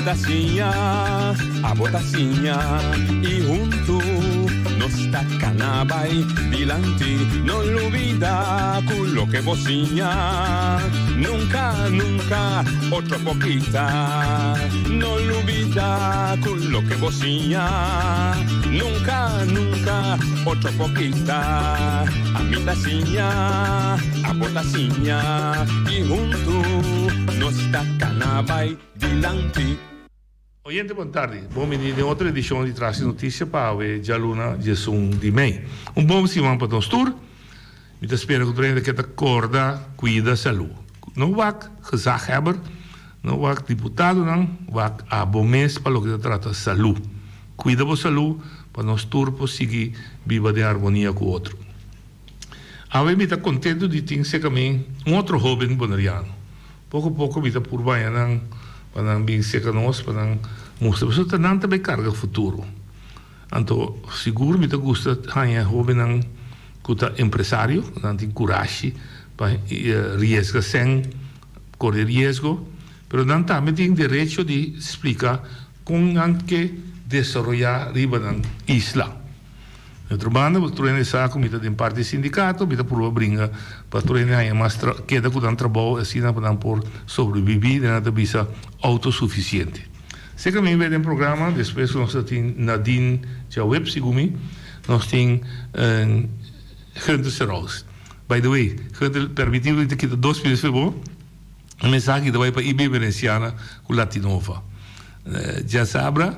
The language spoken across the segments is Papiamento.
ta siña, abo ta siña y huntu nos ta cana bay dilanti. No lubida cu loke bo siña nunca, nunca otro por kita. No lubida cu loke bo siña nunca, nunca otro por kita. Ami ta siña, abo ta siña y huntu nos ta cana bay dilanti. Oyente bon tardi, bon bini den otro edicion di Tras di Noticia pa awe djaluna diesun di mei. Un bon siman pa nos tur. Mi ta spera ku tur hende ke ta korda kuida salu. No wak gezaghebber, no wak diputadonan, wak abo mes pa loke ta trata salu. Kuida bo salu pa nos tur por sigui biba den armonia ku otro. Awe mi ta kontentu di tin serka mi un otro hoben boneriano. Poko poko mi ta purba haña nan pa nan bin serka nos pa nan mustra pasobra ta nan ta bay karga futuro. Anto sigur mi ta gusta haña hobennan ku ta empresario, ku nan tin kurashi pa riesga sèn, kore riesgo, pero nan tambe tin derecho di splika kon nan ke desaroyá riba nan isla. Di otro banda, bo tur hende sa ku mi ta den parti di sindikato, mi ta purba bringa pa tur hende haña mas tra keda ku nan trabou asina pa nan por sobrebibí, den nan ta bisa outosufisiente. Seka mi bai den programa, despues ku nos ta tin Nadine djaweb segun mi, nos tin Gunther Serous. By the way, Gunther, permití mi ta kita dos minuut for bo. E mensahe ta bai pa IB Venenciana ku Latinova. Djasabra,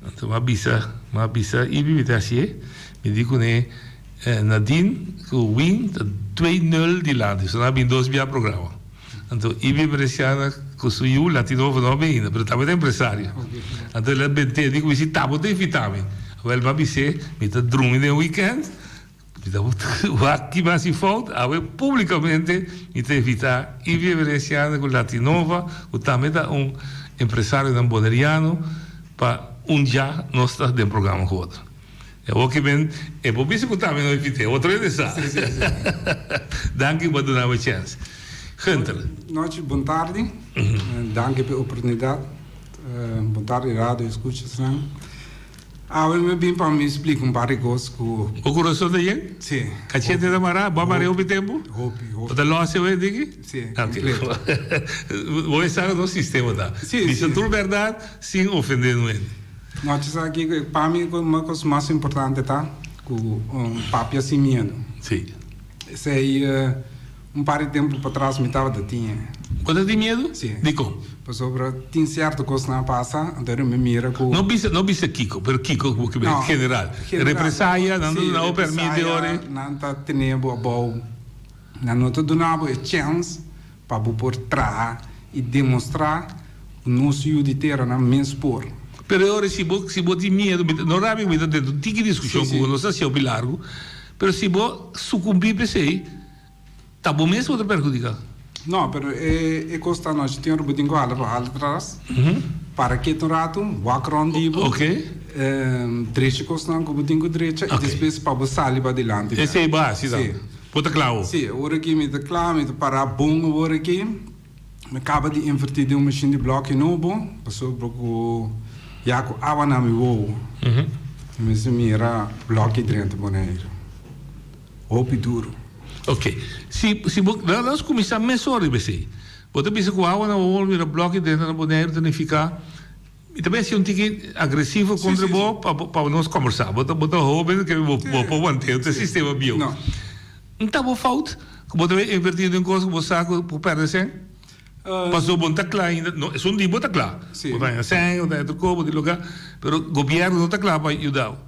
anto m'a bisa, m'a bisa IB mi ta hasié, mi di kuné Nadine ku Win ta twee nul dilanti, so nan a bin dos bia programa. Anto IB Venenciana ku su yu Latinova no a bin ainda, pero tambe ta empresario. Anto el a bent'é, di ku mi si ta bo ta invitá mi. Awel m'a bis'é, mi ta drumi den weekend. Mi ta wak ki basi fout, awe publicamente mi ta invita Ivy Emerenciana cu Latinova, cu tambe ta un empresarionan Boneriano, pa un dia nos ta den programa cu otro. E awor ki men e por bisa cu tambe no invite, otro hende sa. Danki pa duna mi chens. Gunther. Nochi, bon tardi. Danki pa e oportunidad. Bon tardi radio escuchasnan. Awe mi bin pa mi splika un par di kos ku. Bo kurason ta yen? Si. Kachete ta mará? Bo a mar'é hopi tempu? Hopi, hopi. Bo ta lòs awe, Diki? Si, kompleto. Bo e sa ku nos sistema ta. Si, si. Bisa tur bèrdat sin ofendé un hende. Nochi sa kiko, pa mi un kos mas importante ta ku papia sin miedu. Si. Esei. Un par di tempu patras mi tabata tin e. Bo ta tin miedu? Si. Dikon? Pasobra tin sierto kosnan a pasa, anto mi mira ku. No bisa, no bisa kiko, pero kiko ku bo No, general. general. Represaya, nan ta Si, duna bo permit di ora. represaya, nan ta tene bo abou. Nan no ta duna bo e chèns pa bo por traha i demostrá ku nos yu di teranan mes por. Pero e ora si bo, si bo tin miedu, mi ta, no rabia ku mi ta den un tiki diskushon Si, ku bo, si. nos ta hasi hopi largu, pero si bo sukumbí p'esei, Ta bo mes bo ta perhudica? No, pero e e cos ta nochi tin ora bo tin cu hala pa hala tras, para ketu un rato, wak rond di bo, drecha cosnan cu bo tin cu drecha y despues pa bo sali pa dilanti. Esey bo haci dan? Bo ta cla awor? Si, ora ki mi ta cla, mi ta para bon awor aki. Mi caba di inverti den un machine di bloki nobo, pasobra cu ya cu awa na mi wowo, mi mester mira bloki drenta Bonaire. Hopi duro. Ok. Si, si bo, laga nos kuminsá mesora riba esei. Bo ta bisa ku awa na bo mira blòki dentro na Boneiru ta nifiká, mi ta bin hasi un tiki agresivo kontra bo pa bo, pa nos kòmbersá. Bo ta, bo ta hóben ke bo, bo por want'é e sistema bieu. N ta bo fout ku bo ta bin invertí den kos ku bo sa ku por pèrdè sèn? Pasobra bo no ta kla ainda, no, esun di bo ta kla. Bo ta haña sèn, bo ta haña tur kos, bo tin loke, pero gobièrnu no ta kla pa yuda bo.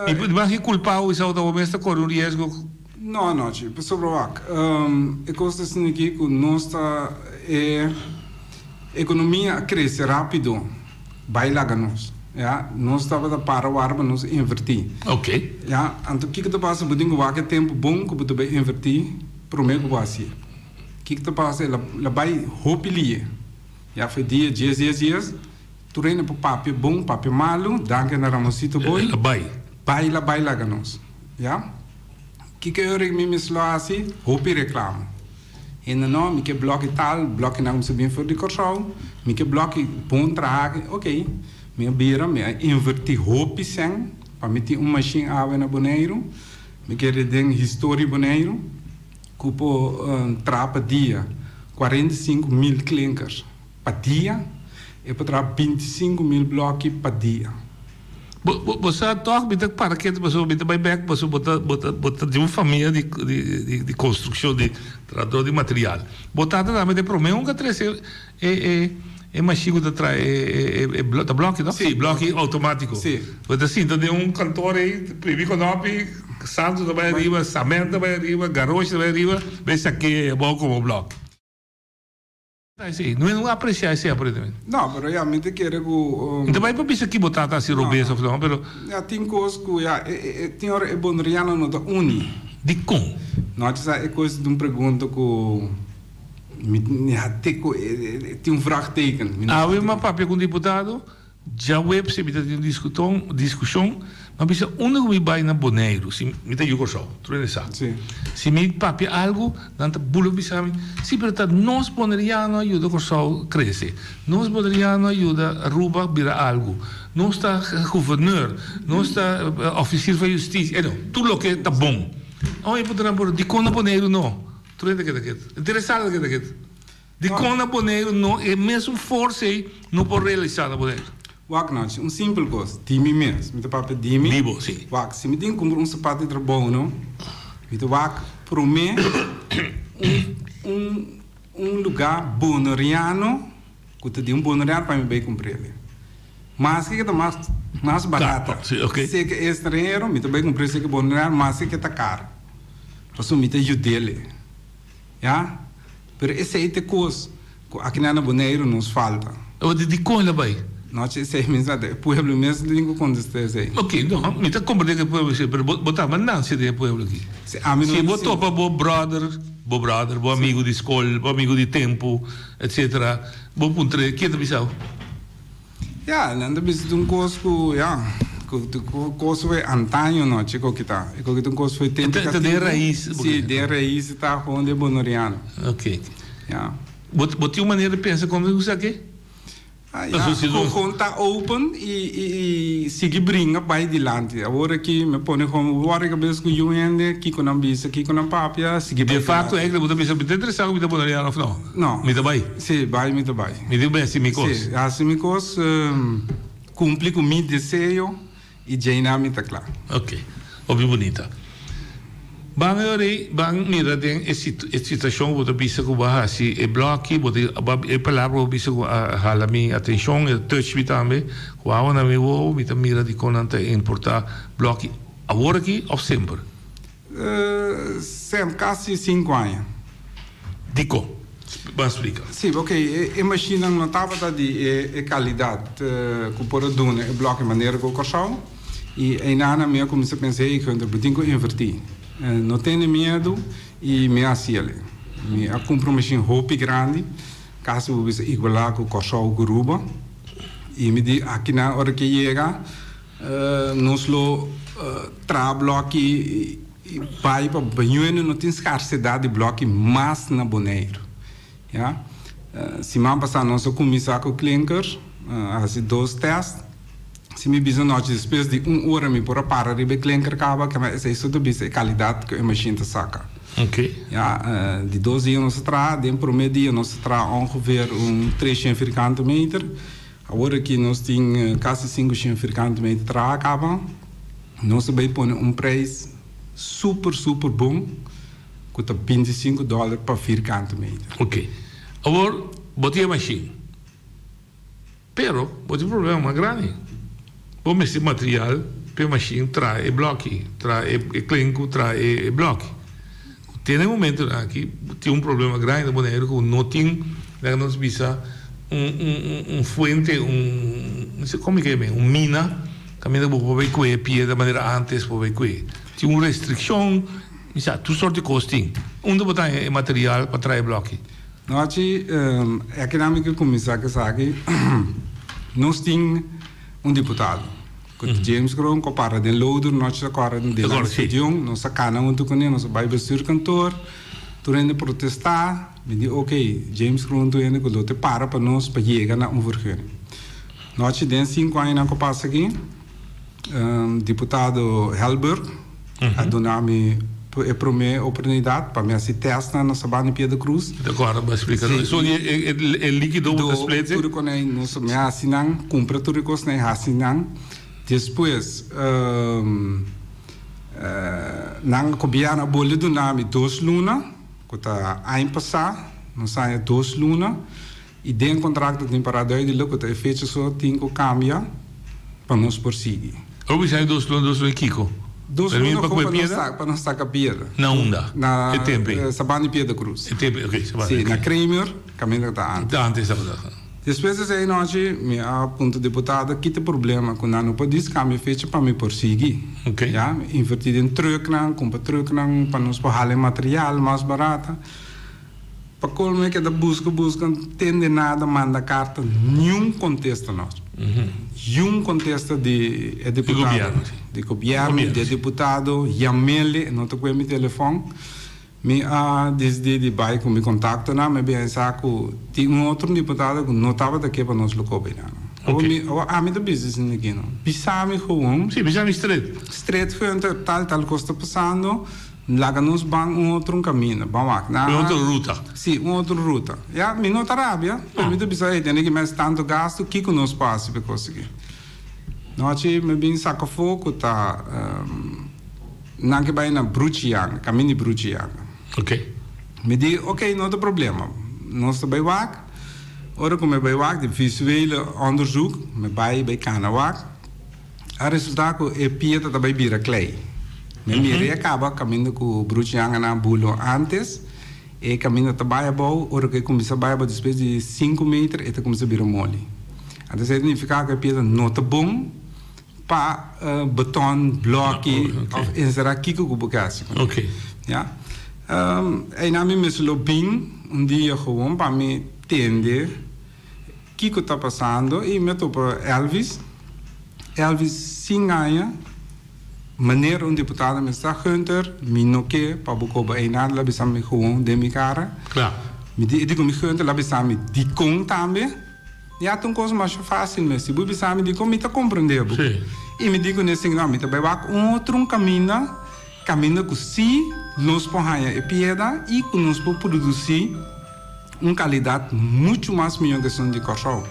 I mas ki kulpa bo esau ta bo mes ta kore un riesgo. No, no, chi. Pasobra wak, e kos ta asina aki ku nos ta e ekonomia a krese rápido bai laga nos. Ya, nos tabata para wara pa nos invertí. Ok. Ya, anto kiko ta pasa? Bo tin ku wak e tempu bon ku bo ta bai invertí promé ku bo hasié. Kiko ta pasa? El a bai hopi lie. Ya, for dia dies, dies, dies. Tur hende por papia bon, papia malu, danki na Ramonsito Boy. El a bai. Bai la bai laga nos. Ya. Kiko e ora mi mes lo hasi? Hopi reklamo. Hende no, mi ke blòki tal, blòkinan ku mester bin for di Kòrsou, mi ke blòki bon traha, ok. Mi a bira, mi a invertí hopi sèn pa mi tin un mashin awe na Boneiru. Mi kere den historia Boneiru ku por traha pa dia 45.000 klinkers pa dia, e por traha 25.000 blòki pa dia. Bo bo bo sa tòg mi ta para ketu pasobra mi ta bai bèk pasobra bo ta bo ta bo ta di un famia di di di konstrukshon di trahadó di material. Bo tata tambe ta e promé un ku a trese e e e mashin ku ta traha e e e ta blòki no? Sí. Blòki outomátiko. Sí. Bo ta sinta den un kantor ei primi kònòpi santu ta bai ariba, samènt ta bai ariba, garoshi ta bai ariba, bai sak'é abou komo blòki. Esei, no no aprecia esei aparentemente. No, pero ya, mi ta kere ku. Mi ta bai pa bisa ki bo tata hasi robes of no, pero. Ya, tin kos ku ya, e e tin ora e boneriano no ta uni. Dikon? No, ta sa e kos di un pregunta ku mi ya te ku e tin un vraagteken. Mi no sa Awe di. mi a papia ku un diputado. Djaweps mi ta tin un diskushon, mi a bisa unda ku mi bai na Boneiru, si mi ta yu Kòrsou, tur hende sa. Si mi papia algu, nan ta bula bisa mi, si pero ta nos boneriano a yuda Kòrsou krese, nos boneriano a yuda Aruba bira algu, nos ta guverneur, nos ta ofisier van justisia, eno, tur loke ta bon. Oye, puntra nan, pero dikon na Boneiru no? Tur hende ta keda ketu, interesado ta keda ketu. Dikon na Boneiru no e mesun forsa ei no por realisá na Boneiru? Wak Nancy, un simpel kos, di mi mes, mi ta papia di mi. Di bo, si. Wak, si mi tin kumpra un sapat di trabou no, mi ta wak promé un un un lugá boneriano ku ta di un boneriano pa mi bai kumpr'el. Maske ke ta mas mas barata, si, ok. Seke e estranhero, mi ta bai kumpr'el seke boneriano, maske ke ta karo, pasobra mi ta yud'el. Ya, pero esei ta e kos ku akinan na Boneiru nos falta. Awor di dikon el a bai? No, esei mes ta e pueblo mes tin ku kontestá esei. Ok, no, mi ta komprendé ku e pueblo esei, pero bo bo ta abundansia den e pueblo aki. Si, ami no Si bo si. topa bo bròder, bo bròder, bo amigu di skol, bo amigu di tempu, etsetera, bo puntr'é, ken ta bisa bo? Ya, nan ta bisa un kos ku, ya, ku kos fue antaño no, chiko kita. E ku kita un kos fue tempu katibu. Ta den rais. Si, den rais ta gewoon den bonoriano. Ok. Ya. Bo bo tin un manera di pensa kon ku esaki? Ah, ya, gewoon ta open i i i sigui bringa bai dilanti. Awor aki mi pone gewoon wòrdu kabes ku yu hende, kiko nan bisa, kiko nan papia, sigui bai De facto eigenlijk bo ta bisa mi ta interesá ku mi ta bonoriano òf no? No. Mi ta bai. Sí, bai mi ta bai. Mi tin ku hasi mi kos. Sí, hasi mi kos, kumpli ku mi deseo i djeina mi ta kla. Ok, hopi bunita. Ban e ora ei, ban mira den e e situashon ku bo ta bisa ku bo a hasi e blòki, bo ta e palabra ku bo bisa ku a hala mi atenshon, e touch mi tambe, ku awa na mi wowo, mi ta mira dikon nan ta importá blòki awor aki òf semper? Sem, kasi sinku aña. Dikon? Ban splika. Sí, ok, e mashinnan no tabata di e kalidat ku por a duna e blòki manera ku Kòrsou. I einan mi a kuminsá pensa, hey Gunther, bo tin ku invertí. No tene miedu i mi a hasi el. Mi a kumpra un mashin hopi grandi, kasi bo bisa igualá ku Kòrsou ku Aruba. I mi di, akinan ora ke yega, Nos lo traha blòki i bai pa Bañueno no tin skarsedat di blòki mas na Boneiru. Ya. Siman pasá nos a kuminsá ku klinker, a hasi dos tèst. Si mi bisa nochi despues di un ora mi por a para riba e klinker kaba, kema esei so ta bisa e kalidat ku e mashin ta saka. Ya, di dos dia nos a traha, den promé dia nos a traha ongeveer un treshen firkante meter. Awor aki nos tin kasi 500 firkante meter traha kaba. Nos a bay pone un prijs super super bon ku ta 25 dòler pa firkante meter. Ok. Awor bo tin e mashin. Pero bo tin problema mas grandi. Bo mester material pa e mashin traha e blòki, traha e klenku, traha e blòki. Te na e momentonan aki tin un problema grandi na Boneiru ku no tin, laga nos bisa, un un un fuente, un no sé komo ke men, un mina kaminda bo por bai kue piedra manera antes por bai kue. Tin un restrikshon, mi sa, tur sort di kos tin. Unda bo ta haña e material pa traha e blòki? Nochi, e akinan mi ke kuminsá ku esaki. Nos tin un diputado. Ku James Kroon ku a para den loader nochi ta kòrda den Delan Stadion. Nos a kana huntu kuné, nos a bai bestuurkantoor. Tur hende protestá, mi di ok, James Kroon tur hende ku lo te para pa nos pa yega na un vergunning. Nochi den sinku añanan ku pasa aki, diputado Helberg a duna mi e promé oportunidat pa mi hasi tèstnan na Sabana di Piedra Cruz. Mi ta kòrda bo a splika nos. So e líkido bo ta split? Tur konei nos mi a hasi nan, kumpra tur e kosnan i hasi nan. Despues. Nan gobièrnu a bolbe duna mi dos luna, ku ta aña pasá, nos haña dos luna, i den kontrakto tin pará duidelik ku ta e fecha so tin ku kambia pa nos por sigui. Ora bo bisa dos luna, dos luna kiko? Dos luna ku pa nos saka piedra. Na unda? Na e tempu ei. Sabana di Piedra Cruz. E tempu ei, oké, Sabana. Sí, na Kramer, kaminda ku ta antes. Ta antes tabata. Despues di esei nochi mi a punta deputado kita problema ku nan no por dis kambia fecha pa mi por sigui. Ya, mi inverti den trucknan, kumpra trucknan pa nos por hala e material mas barata. Pa kolmo e keda buska buska no tende nada, manda karta, niun kontesta nos. Niun kontesta di e deputado. Di gobièrnu, di e deputado, yam'el, e no ta kue mi telefòn. Mi a disidí di bai ku mi kontaktonan, mi a pensa ku tin un otro diputado ku no tabata ke pa nos lo koba einan. Awor mi, awor ami ta bisa esei aki no. Bisa mi gewoon. Sí, bisa mi stret. Stret gewoon ta tal tal kos ta pasando, laga nos ban un otro un kaminda, ban wak. Un otro ruta. Sí, un otro ruta. Ya, mi no ta rabia, pero mi ta bisa, ey, tene ki mes tantu gastu, kiko nos por hasi pa e kos aki? Nochi mi bin saka afó ku ta. Nan ke bai na Bruchianga, kamin di Bruchianga. Ok. Mi di, ok, no ta problema. Nos ta bai wak. Ora ku mi bai wak, di visuele onderzoek, mi bai bai kana wak. A resulta ku e piedra ta bai bira klei. Mi mira i a kaba kaminda ku Bruchianga nan a bulo antes. E kaminda ta bai abou, ora ku e kuminsá bai abou despues di sinku meter e ta kuminsá bira moli. Anto esei ta nifiká ku e piedra no ta bon. Pa beton, bloki of enserá kiko ku bo ke hasi ku nan. Ya. Einan mi mester lo bin un dia gewoon pa mi tende kiko ta pasando i mi a topa Elvis. Elvis sin aña manera un diputado mester ta, Gunther, mi no ke pa bo koba einan, el a bisa mi gewoon den mi kara. Mi di, e di ku mi Gunther, el a bisa mi dikon tambe. Ya ta un kos masha fásil mes. Si bo bisa mi dikon mi ta komprendé bo. I mi di ku nesei no, mi ta bai wak un otro un kaminda, kaminda ku sí nos por haña e pieda i ku nos por produsí un kalidat muchu mas mihó ku esun di Kòrsou.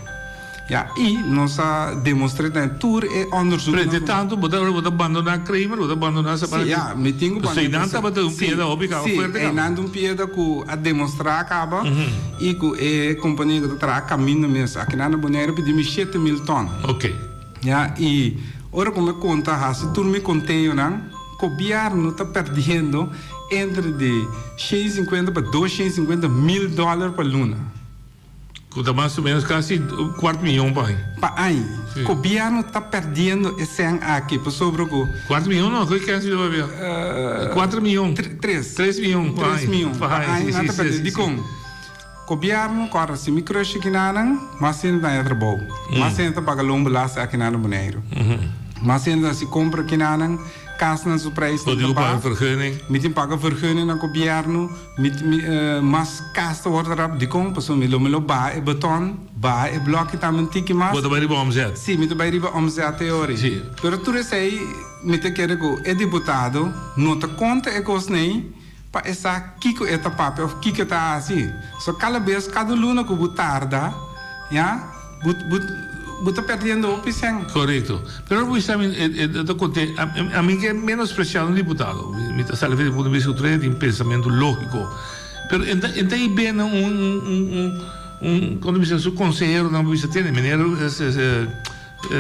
Ya, i nos a demostr'é tambe tur e òndersuknan. Pero entre tantu bo ta bo ta bandoná Kramer, bo ta bandoná Sabana. Sí, ya, mi tin ku bandoná. Pasobra einan tabata un pieda hopi kaba fuerte kaba. Sí, einan ta un pieda ku a demostrá kaba. I ku e kompania ku ta traha kaminda mes akinan na Boneiru pidi mi 7000 tòn. Ok. Ya, i ora ku mi konta hasi tur mi konteonan, gobièrnu ta pèrdiendo entre di 150 pa 250 mil dòler pa luna. Ku ta mas o ménos kasi un kuart miyon pa aña. Pa aña. Sí. Gobièrnu ta pèrdiendo e sèn aki pasobra ku. Kuart miyon no, ku kèn si ta papia? Kuater miyon. Tres. Tres miyon pa aña. Tres miyon pa aña nan ta pèrdé. Dikon? Gobièrnu kòrda si mi krush akinanan, mas hende ta haña trabou. Mas hende ta paga loonbelasting akinan na Boneiru. Mas hende ta hasi kompra akinanan, kasnan su prijsnan ta baha. Bo tin ku paga vergunning. Mi tin paga vergunning na gobièrnu. Mi mi mas kas ta wòrdu rap. Dikon? Pasobra mi lo mi lo baha e beton, baha e blòki tambe un tiki mas. Bo ta bai riba omzet? Sí, mi ta bai riba omzet e ora. Sí. Pero tur esei mi ta kere ku e diputado no ta konta e kosnan pa e sa kiko e ta papia òf kiko e ta hasi. So kada bes, kada luna ku bo tarda, ya, bo bo bo ta pèrdiendo hopi sèn. Korekto. Pero bo bisa mi, e ta konte, ami ke menospresiá un diputado. Mi ta sali for di punto di bista ku tur hende tin pensamentu lógiko. Pero e ta e ta hib'é na un un un un, kon ta bisa, su konseheronan bo bisa, tene, meneer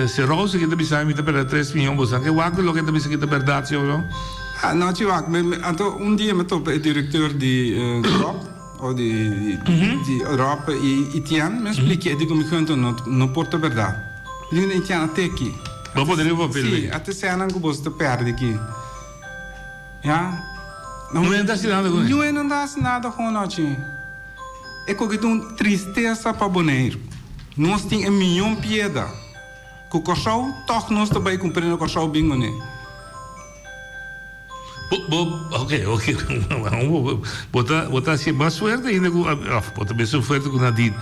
Serow si ke ta bisa mi ta perde tres miyon bo sa ke wak loke ta bisa ki ta berdad si of no? Ah no chi wak mi anto un dia mi topa e directeur di Rob o di di Rob y Etienne mi splike e di ku mi hunto no no por ta berdad mi di Etienne a te ki Bo pone riba papel si a te senan ku boso ta perde ki ya No ta hasi nada ku ne? No ta hasi nada ku no chi. E koki ta un tristesa pa Boneiru. Nos tin e miyon pieda ku Kòrsou, tòg nos ta bai kumprende Kòrsou bin kuné. Bo, bo, ok, ok. Bo ta, bo ta hasi mas fuerte ainda ku, of bo ta mesun fuerte ku Nadine.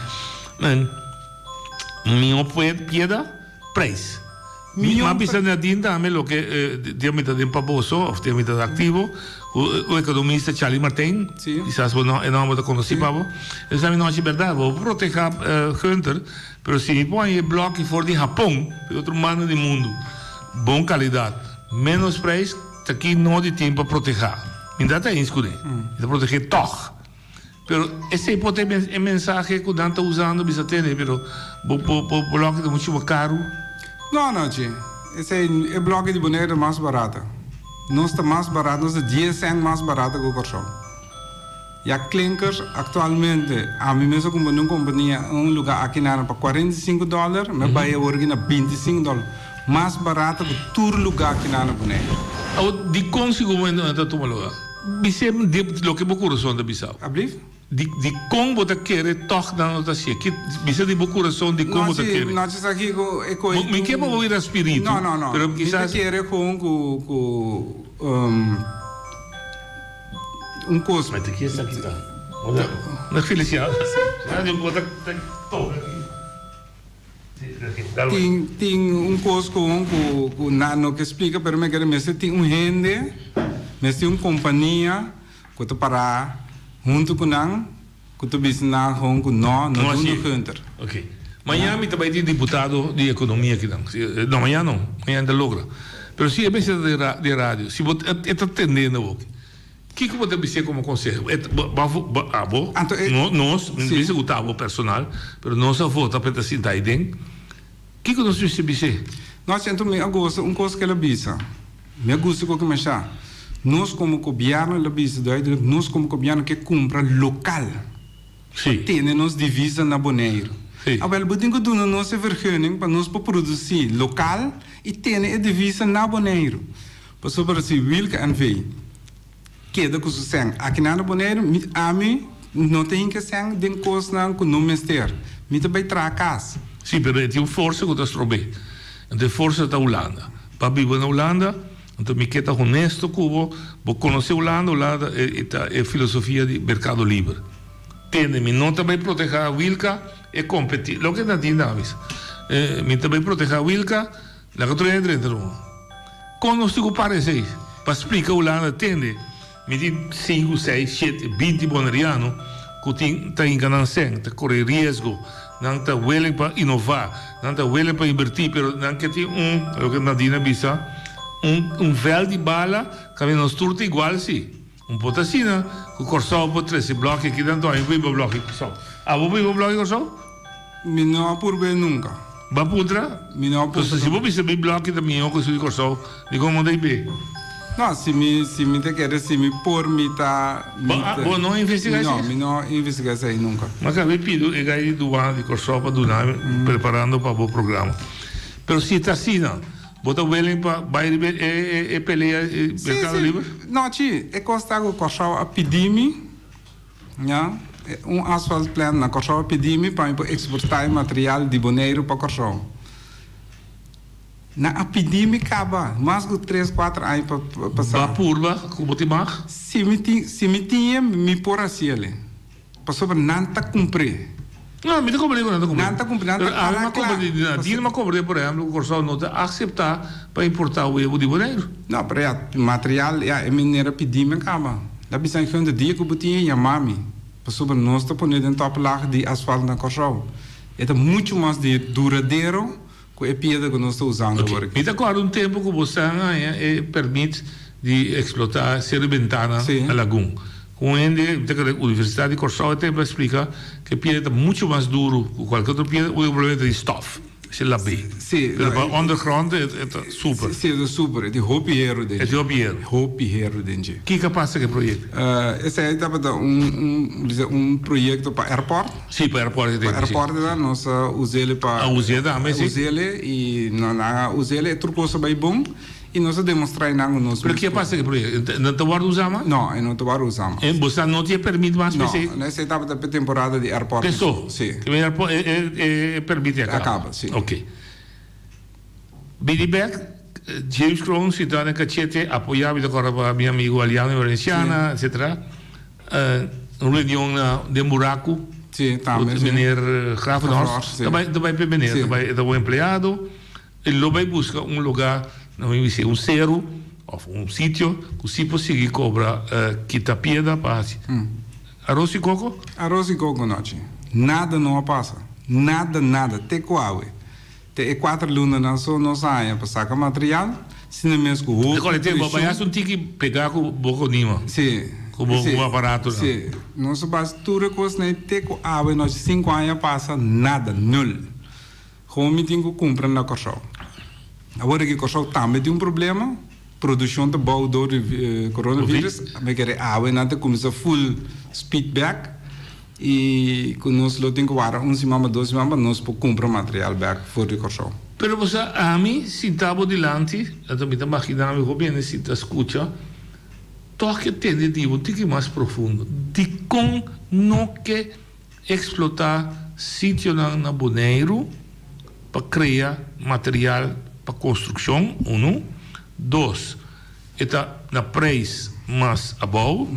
Men, mihó pieda, prijs. Mi a bisa Nadine tambe loke dia mi ta den pa boso of dia mi ta aktivo, ku un ekonomista Charlie Martijn, kisas bo no, e nòmber ta konosí pa bo. El sa mi no haci bèrdat, bo por protehá Gunther, pero si mi pon e blòki for di Hapon, di otro banda di mundu, bon kalidat, ménos prijs, ta ki no di tin pa protehá. Mi ta ta eens kuné, mi ta proteh'é tòg. Pero esei por ta e mensahe ku nan ta usando bisa tene, pero bo bo bo blòki ta muchu mas karu. No, no, che. Esei e blòki di Bonaire ta mas barata. Nos ta mas barata, nos ta dies sènt mas barata ku Kòrsou. Ya klinkers aktualmente, ami mes a kumpra den un kompania, un lugá aki nan pa 45 dòler, mi a bai awor aki na 25 dòler. Mas barata ku tur lugá aki nan na Bonaire. Awor, dikon sigur bo no ta tuma lugá? Bis'é di loke bo kurason ta bisa bo. Ablief? Di dikon bo ta kere tòg nan no ta hasié? Ki bisa di bo kurason dikon bo ta kere? No si sa kiko e koi Mi ke pa bo bira spiritu. No, no, no. Pero kisas. Mi ta kere gewoon ku ku un kos. Ma ta ki esaki ta? Na Feliciano. Bo ta toka aki. Tin tin un kos kon ku ku nan no ke splika pero mi kere mester tin un hende mester tin un kompania ku ta para huntu ku nan ku ta bisa nan gewoon ku no no duna Gunther. Ok. Mañana mi ta bai tin diputado di ekonomia akinan. No mañana no, mañana ta logra. Pero si e mester ta den radio, si bo e ta tendendo bo. Kiko bo ta bis'é komo konseho? E ta, bo, bo, bo, abo, Anto e, no, nos, mi no sí. bisa ku ta abo personal, pero nos a vota pa e ta sinta ei den. Kiko nos mester bis'é? No, siento mi a gosa un kos ku el a bisa. Mi a gusta ku mashá. Nos komo gobièrnu, el a bisa duidelijk, nos komo gobièrnu ke kumpra lokal pa Sí. tene nos divisa na Boneiru. Sí. Awel, bo tin ku duna nos e vergunning pa nos por produsí lokal i tene e divisa na Boneiru. Pasobra si Wilke NV. Keda ku su sèn akinan na Boneiru, mi ami no ta hinka sèn den kosnan ku no mester. Mi ta bai traha kas. Sí, pero e tin un forsa ku ta strob'é. Anto e forsa ta Hulanda. Pa biba na Hulanda, anto mi ke ta honesto ku bo, bo konosé Hulanda, Hulanda ta e filosofia di merkado liber. Tende, mi no ta bai protehá Wilka, e kompetí, loke Nadine ta bisa, mi ta bai protehá Wilka, Laga tur hende drenta ruman. Kon nos tin ku para esei? Pa splika Hulanda tende, mi tin sinku, seis, shete, binti boneriano ku tin ta hinka nan sèn, ta kore riesgo, nan ta willing pa inová, nan ta willing pa inbertí, pero nan ke tin un, loke Nadine a bisa, un un vèlt di bala kaminda nos tur ta igual si. Un por ta asina ku Kòrsou por trese blòki aki tantu aña ku biba blòki Kòrsou. Abo biba blòki Kòrsou? Mi no a purba e nunka. Bo a puntra? Mi no a puntra. Entonces si bo bisa mi blòki ta mihó ku esun di Kòrsou, dikon bo no ta hib'é? No, si mi si mi ta kere si mi por mi ta mi ta. Bo no a investigá esei? No, mi no a investigá esei nunka. Mi a kaba e pidu e gai di duana di Kòrsou pa duna mi preparando pa bo programa. Pero si ta asina. Bo ta willing pa bai riba e pelea e Mercado Libre? Si, si. No, chi, e kos ta ku Kòrsou a pidi mi, ya, un asphalt plant na Kòrsou a pidi mi pa mi por eksportá e material di Boneiru pa Kòrsou. Nan a pidi mi kaba mas ku tres, kuater aña pasá. Ba purba ku bo tin mag? Si mi tin, si mi tin e, mi por hasi el. Pasobra nan ta cumpr'é. No, mi ta comprende cu nan ta cumpr'é. Nan ta cumpr'é, nan ta Pero ami para m'a cla. comprende di nan. Dina m'a comprende, por ehemplo, cu Corsou no ta acepta pa importa webo di Boneiru. No, pero ya, material, ya, e meneer a pidi mi a caba. El a bisa mi, Gunther, dia cu bo tin e, yama mi. Pasobra nos ta pone den toplaag di asfalt na Corsou. E ta mucho mas di duradero cu e piedra cu nos ta usando Ok. awor aki. Mi ta acorda un tempo cu bo sa haña e permit di explota Cerro Bentana Sí. na Lagun. Cu un hende, mi ta kere Universidad di Corsou e tempo a splica cu e piedra ta mucho mas duro cu cualkier otro piedra, unico problema ta di stof, esei la be. Sí, Pero no, pa e- ondergrond e ta super. Sí, e ta super, e tin hopi hero den E tin hopi hero. Hopi hero den dje. Kiko a pasa cu e proyecto? Esei tabata un, un, bisa un proyecto pa airport. Sí, pa airport e Pa tempo, sí. airport ta, nos a us'ele pa. A us'e tambe, sí. A us'ele y nan a us'ele, e tur cos a bay bon. Y nos a demostra einan cu nos Pero ke pasa cu e proyecto? No ta wordo usa mas? No, e no ta wordo usa mas. E bo sa no tin e permit mas No, p'esey? no, esey tabata p'e temporada di airport. P'eso? Si. E airport, e permit a caba? A caba, si. Ok. Bini bek. James Kroon sintá den kachete apoyá mi ta kòrda pa mi amigu Aliano Valenciana etcetera un reunion na den Buraku ku meneer Gravenhorst ta bai ta bai p'e meneer ta bai e ta un empleado e lo bai buska un lugá nan mi bisa un seru òf un sitio ku si por sigui kobra kita piedra pa hasi aros i koko. Aros i koko nochi nada no a pasa nada nada te ku awe. Te e kuater lunanan so nos a haña pa saka material, sino mes ku hopi Recorda te bo preshon. a un tiki pegá ku bo konima, Sí, ku bo sí, ku bo aparatonan. sí. Nos a basa tur e kosnan ei te ku awe nochi sinku aña pasa, nada, nul. Gewoon mi tin ku kumpra na Kòrsou. Awor aki Kòrsou tambe tin un problema, produkshon ta bou dor di coronavirus, mi kere awe nan ta kuminsá full speed bèk. I ku nos lo tin ku warda un siman pa dos siman pa nos por kumpra material bèk for di Kòrsou. Pero bo sa, ami sinta bo dilanti, anto mi ta magina mi hopi hende sinta skucha, tòg ke tende di bo un tiki mas profundo. Dikon no ke eksplotá sitionan na Boneiru pa krea material pa konstrukshon, unu. Dos, e ta na preis mas abou.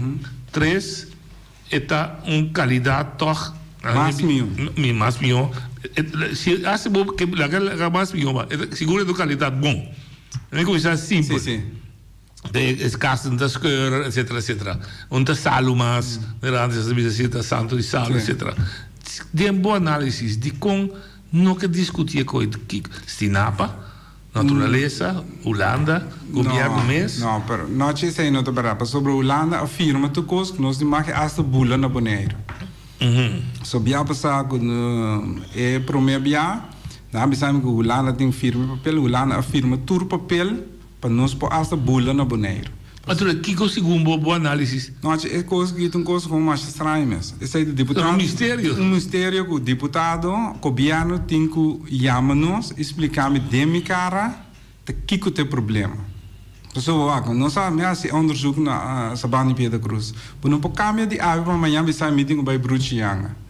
Tres. E ta un calidad toch. Mas miho. Mi mas miho. Si haci bo ke laga laga mas miho ba. Sigur e ta un calidad bon. Mi cuminsa simpel. Si si. De e cas no ta skeur etcetera etcetera. Un ta salu mas. Mira antes a bisa si ta santo di salu etcetera. Den bo analisis dicon no ke discuti e coy Stinapa? Naturalesa, Hulanda, gobierno mes. No, no, pero nochi esei no ta berdad, pasobra Hulanda a firma tur kos ku nos di maki asta bula na Boneiru. So bia pasá ku e promé bia, nan a bisa mi ku Hulanda tin firma e papel, Hulanda a firma tur papel pa nos por asta bula na Boneiru. Anto kiko segun bo bo análisis? Nochi e kos aki ta un kos komo masha straño mes. Esei ta diputado. Un misterio. Un misterio ku diputado, gobièrnu tin ku yama nos i splika mi den mi kara ta kiko ta e problema. Pasobra wak, nos a mi a hasi onderzoek na Sabana di Piedra Cruz. Bo no por kambia di awe pa mañan bisa mi tin ku bai Bruchi Yanga.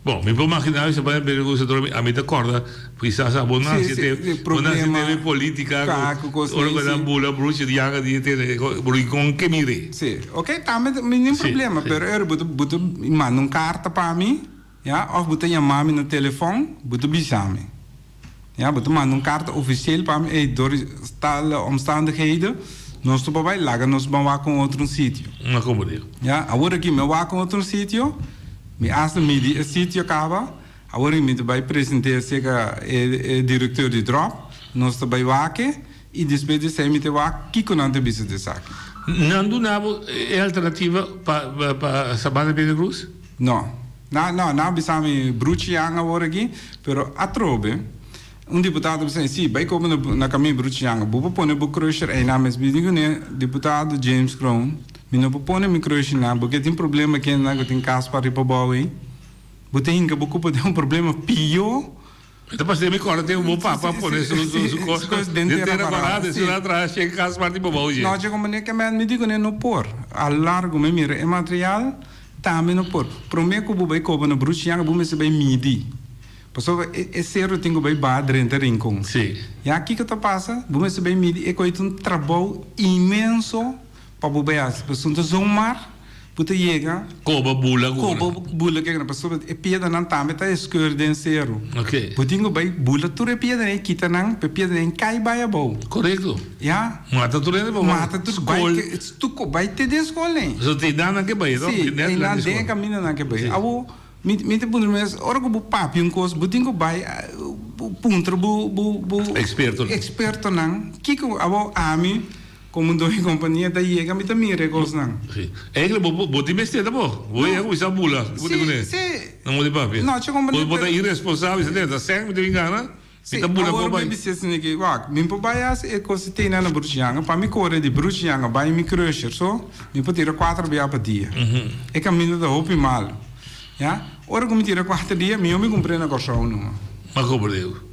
Bon, mi por magina mi sa bere ku setor ami ta korda kisas abo nasi te bo nasi te e politica ku ora ku nan bula bruchi di yanga di tene rincon ke mire. Si, ok tambe mi nin problema pero ora bo ta bo ta manda un karta pa mi ya of bo ta yama mi na telefon bo ta bisa mi ya bo ta manda un karta ofisiel pa mi ey dor tal omstandigheden nos ta por bai laga nos ban wak un otro sitio. Na como digo. Ya awor aki mi a wak un otro sitio. Mi asta midi e sitio kaba, awor mi ta bai present'é serka e direkteur di drop, nos ta bai wak e i despues di esei mi ta wak kiko nan ta bisa di esaki. Nan duna bo e alternativa pa pa Sabana Piedra Cruz? No. Nan no, nan a bisa mi Bruchian awor aki, pero atrobe un diputado a bisa mi, si, bai koba na kaminda Bruchian, bo por pone bo crusher einan mes. Mi di kuné, diputado James Kroon, Mi no por pone mi krushi nan, bo ke tin problema kendenan ku tin kas pa riba abou ei. Bo ta hinka bo kupa den un problema pio. Mi ta pas'é mi kòrda tempu bo papa a pone su su kos den tera pará, den su nan traha shei kas parti pa abou dje. No, dje komo ke men mi di kuné no por. A largo mi mira e material tambe no por. Promé ku bo bai koba na bruchi yanga bo mester bai midi. Pasobra e seru tin ku bai baha drenta rincon. Ya kiko ta pasa? Bo mester bai midi e koe ta un trabou inmenso. Pa bo bai hasi pasobra ta zon mar bo ta yega. Koba bula ku Koba bula ku pasobra e piedranan tambe ta eskeur den seru. Ok. Bo tin ku bai bula tur e piedranan i kita nan pa e piedranan kai bai abou. Korekto. Ya. Mata tur hende pa Mata tur skol. Bai stuko bai te den skol nei. Pasobra te einan nan ke bai no? Si, einan den e kaminda nan ke bai. Abo mi mi ta puntra mi mes ora ku bo papia un kos bo tin ku bai puntra bo bo bo Ekspertonan. Ekspertonan kiko abo ami. Como un doño compania ta yega mi ta mira e cosnan. Si. Eigenlijk bo bo tin mester ta bo. Bo yega cuminsa bula. Si, si. No mo di papia. No, che compania. Bo ta irresponsabel, si ta sèn mi ta bin gana. Si, Mi ta bula awor bo mi bai. bisa esaki ki, wak, mi por bai hasi e cos di tene na Bruchianga, pa mi core di Bruchianga bai mi crusher, so mi por tira cuatro bia pa dia. E caminda ta hopi malo. Ya, ora cu mi tira cuatro dia, mihor mi cumpre na Corsou numa. Ma como digo?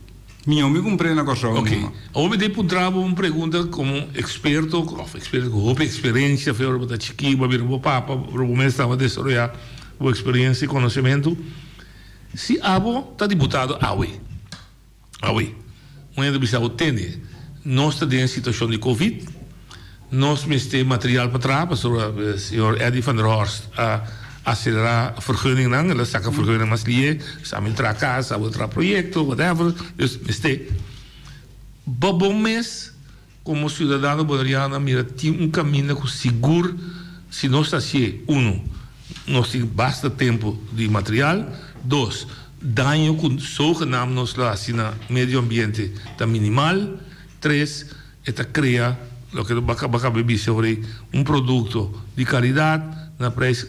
Mihó mi kumpr'é na Kòrsou Ok. numa. Awor mi ta puntra bo un pregunta komo eksperto òf eksperto ku hopi eksperensia for ora bo ta chikí bo a bira bo papa ora bo mes tabata desaroyá bo eksperensia i konosementu. Si abo ta diputado awe, awe, un hende ta bisa bo tende. Nos ta den situacion di Covid, nos mester material pa traha pasobra señor Eddy van der Horst a acelera vergunningnan, el a saca vergunning mas lihe, sa mi traha cas, sa bo traha proyecto, whatever, dus mester. Bo bo mes como ciudadano boneriano a mira tin un caminda cu sigur si nos ta hacié, uno, nos tin basta tempo di material, dos, Daño ku zogenaamd nos lo hasi na medio ambiente ta minimal. Tres, e ta krea, loke bo a kaba di bisa ora ei, un produkto di kalidat na preis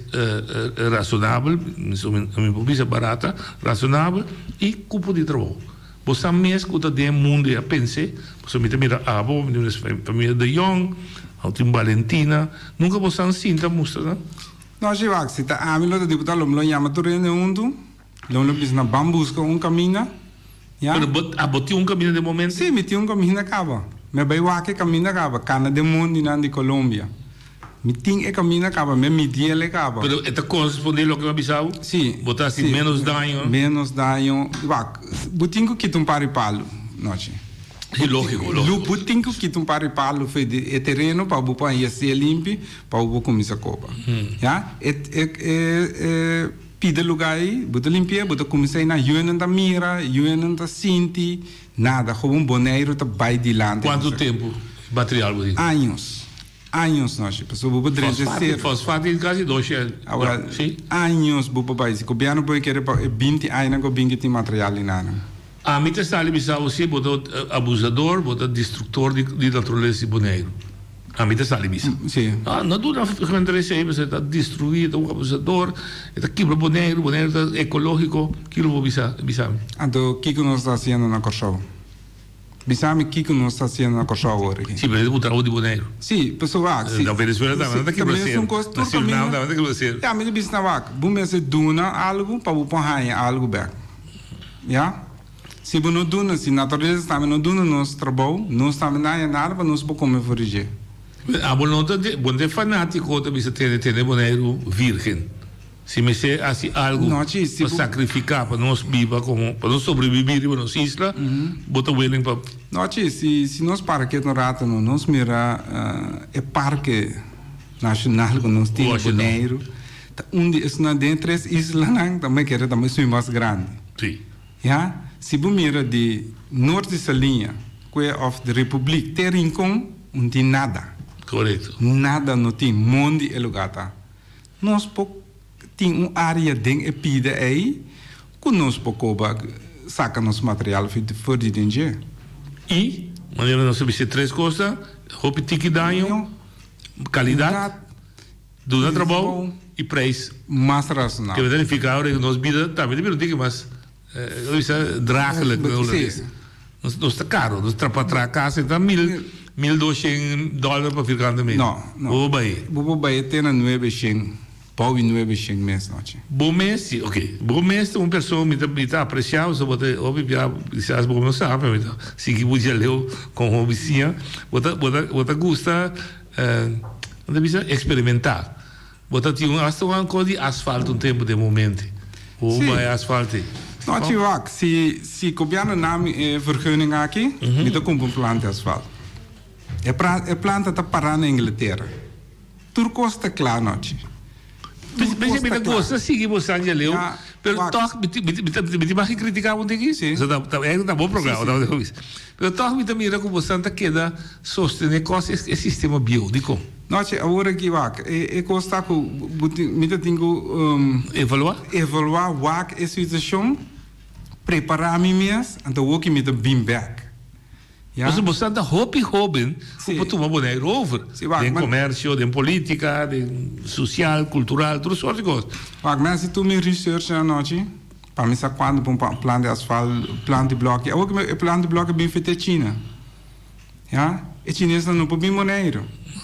rasonabel, mi por bisa barata, rasonabel i kupo di trabou. Bo sa mes ku ta den e mundu ei a pens'é, pasobra mi ta mira abo, mi ta mira familia De Jong, awo tin Balentina, nunka bo sa sinta mustra nan? No, Shiwak, si ta ami lo ta diputado lo mi lo yama tur hende huntu. Lo lo bisa na ban buska un kaminda, ya. Pero bo, abo tin un kaminda den momento? Sí, mi tin un kaminda kaba. Mi a bai wak e kaminda kaba, kana den mondinan di Colombia. Mi tin e kaminda kaba, mi a midiel e kaba. Pero e ta korespondé loke mi a bisa bo? Sí. Bo ta hasi ménos daño? Ménos daño. Wak, bo tin ku kita un par di palu, nochi. Sí, lógiko, lógiko. Bo tin ku kita un par di palu for di e tereno pa bo por haña esei limpi, pa bo por kuminsá koba. Ya. E, e, e, e. Pida lugar ei, bo ta limpi'é, bo ta kuminsá ei nan, yuenan ta mira, yuenan ta sinti, nada, gewoon Boneiru ta bai dilanti. Kuantu tempu material bo tin? Años, años nochi, pasobra bo por drenta e ser. Fosfato tin kasi dos shel, Awor, si? Años bo por bai, si gobièrnu por kere pa e binti añanan ku bin ke tin material di nan. Ami ta sali bisa bo si, bo ta abusador, bo ta destruktor di naturalesa di Boneiru. Ami ta sali bisa. Sí. Ah, no duna gente esei, pasobra e ta destruí, e ta un abusador, e ta kibra Boneiru, Boneiru ta ekológiko. Kiko bo bisa, bisa mi? Anto, kiko nos ta hasiendo na Kòrsou? Bisa mi kiko nos ta hasiendo na Kòrsou awor aki? Sí, pero e ta un trabou di Boneiru. Sí, pasobra wak, si. Na Venezuela tambe nan ta kibra seru. Na Surinam tambe nan ta kibra seru. Ya, mi ta bisa na wak, bo mester duna algu pa bo por haña algu bèk. Ya. Si bo no duna, si naturalesa tambe no duna nos trabou, nos tambe no haña nada pa nos por come for di dje. Abo no ta, bo no ta e fanatico ta bisa tene tene Boneiru virgen. Si mester haci algo pa sacrifica pa nos biba como, pa nos sobrevivi riba nos isla, bo ta willing pa. No, chi, si si nos para ketu un rato no, nos mira e parke nacional cu nos tin na Boneiru, ta un di esnan den e tres islanan ta mi kere ta esun mas grandi. Si. Ya, si bo mira di Noord di Saliña kue of di Republiek te Rincon, un tin nada. Korekto. Nada no tin, mondi e lugar ta. Nos por tin un area den e pida ei ku nos por koba saka nos material for di den dje. I, manera nos a bisa tres kos ta, hopi tiki daño, kalidat. Duna trabou y prijs. Mas razonabel. Ke ta nifica ora nos bida tambe ta bira un tiki mas, lo bisa, draaglijk na Holandes. Nos nos ta caro, nos tra pa traha casa ta mil, mil doshen dollar pa vierkante meter. No, no. Bo por bai. Bo por bai te na nuebe shen, bou di nuebe shen mes nochi. Bo mes, si, ok. Bo mes ta un persona mi ta mi ta aprecia, pasobra bo ta hopi bia, kisas bo no sa, pero mi ta sigui bo djaleu como bo bisiña. Bo ta bo ta bo ta gusta. Nan ta bisa experimental. Bo ta tin un hasta un cos di asfalto un tempo den momente. Bo Sí. bay asfalte. No, chi wak, si si gobierno na mi e vergunning aki, mi ta cumpra un planta di asfalt. E pra e planta ta para na Inglaterra. Tur cos ta cla nochi. Tur cos Mi ta ta cla. gosta sigui bo San Jaleo, Ja, pero wak. toch mi mi mi ta mi tin mag di critica bo un tiki? Sí. So ta ta eigenlijk ta bo Sí, programa, sí. ta Pero toch mi ta mira ku bosan ta keda sostené kos e sistema bieu. Dikon? No, che, awor aki wak, e e kos ta ku bo tin, mi ta tin ku Evaluá? evaluá wak e situashon, prepará mi mes, anto awor ki mi ta bin bèk. Ya? Pasobra bosan ta hopi hóben ku por tuma Boneiru over. Sí, wak, Den ma komersio, den polítika, den sosial, kultural, tur sort di kos. Wak, mi hasi tur mi research anochi. Pa mi sa cuando pa un plan di asfalt, plan di bloki. Awor cu e plan di bloki bin fete China. Ya, e chinesnan no por bin Boneiru.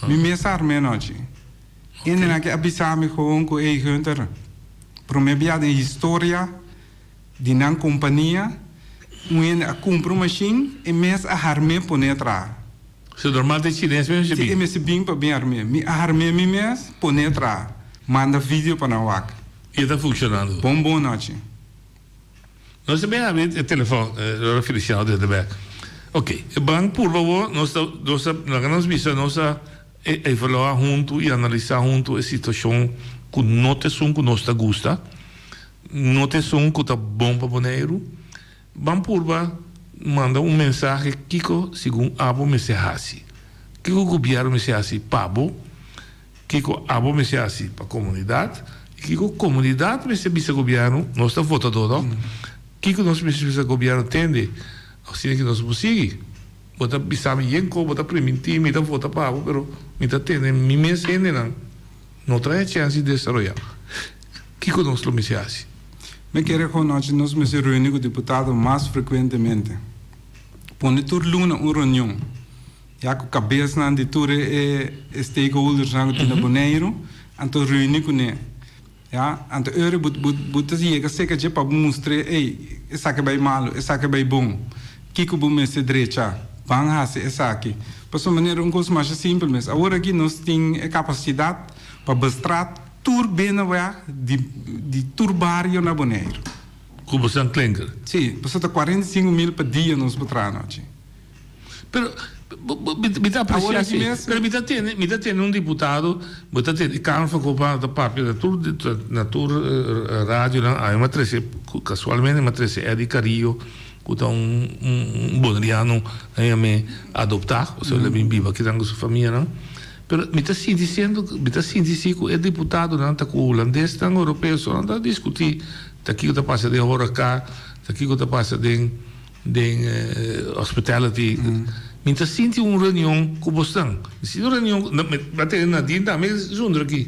Mi mes a arm'e anochi. Hende nan ke a bisa mi gewoon cu ey Gunther, prome bia den historia di nan compania, un hende a cumpra un machine, e mes a harm'e pone traha. So normal ta e chines mes mester bin? Si, e mester bin pa bin harm'e. Mi a harm'e mi mes, pone traha. Manda video pa nan wak. I e ta funcionando. Bon bon nochi. Nos ta bin habri e telefon, Laura Feliciano desde bek. Ok, ban purba awor, nos ta, nos ta, laga nos bisa, nos a evaluá huntu i analisá huntu e situashon ku no ta esun ku nos ta gusta, no ta esun ku ta bon pa Boneiru. Ban purba manda un mensahe kiko segun abo mester hasi, kiko gobièrnu mester hasi pa bo, kiko abo mester hasi pa komunidat i kiko komunidat mester bisa gobièrnu, nos ta votadó no, kiko nos mester bisa gobièrnu tende asina ki nos por sigui. Bo ta bisa mi yen ko bo ta primintí mi ta vota pa bo pero mi ta tende mi mes hendenan no trae chèns di desaroyá. Kiko nos lo mester hasi? Mi kere ku anochi nos mester reuni ku diputado mas frekuentemente. Pone tur luna un reunion, ya ku kabesnan di tur e stakeholdersnan ku tin na Boneiru, anto reuni kuné. Ya, anto ora bo bo ta yega serka dje pa bo mustr'é, ey, esaki bai malu, esaki bai bon, kiko bo mester drecha, ban hasi esaki. Pasobra manera un kos masha simpel mes, awor aki nos tin e kapasidat pa bestraat tur binnenweg di di tur bario na Boneiru. Ku bo san klinker? Sí, pasobra ta 45 mil pa dia nos por traha anochi. Pero mi ta aprecia si, pero mi ta tende, mi ta tende un diputado, bo ta tende Kamer van Koophandel ta papia na tur na tur radionan, ami m'a trece casualmente m'a trece Eddy Carrillo cu ta un un boneriano nan yam'e adopta, osea el a bin biba akinan cu su famianan, pero mi ta sinti siendo mi ta sinti si cu e diputadonan ta cu hulandesnan europeo so nan ta discuti ta kico ta pasa den horeca, ta kico ta pasa den. Den hospitality mi ta sinti un reunion ku bosnan mi sinti un reunion mi a tene Nadine tambe zundra aki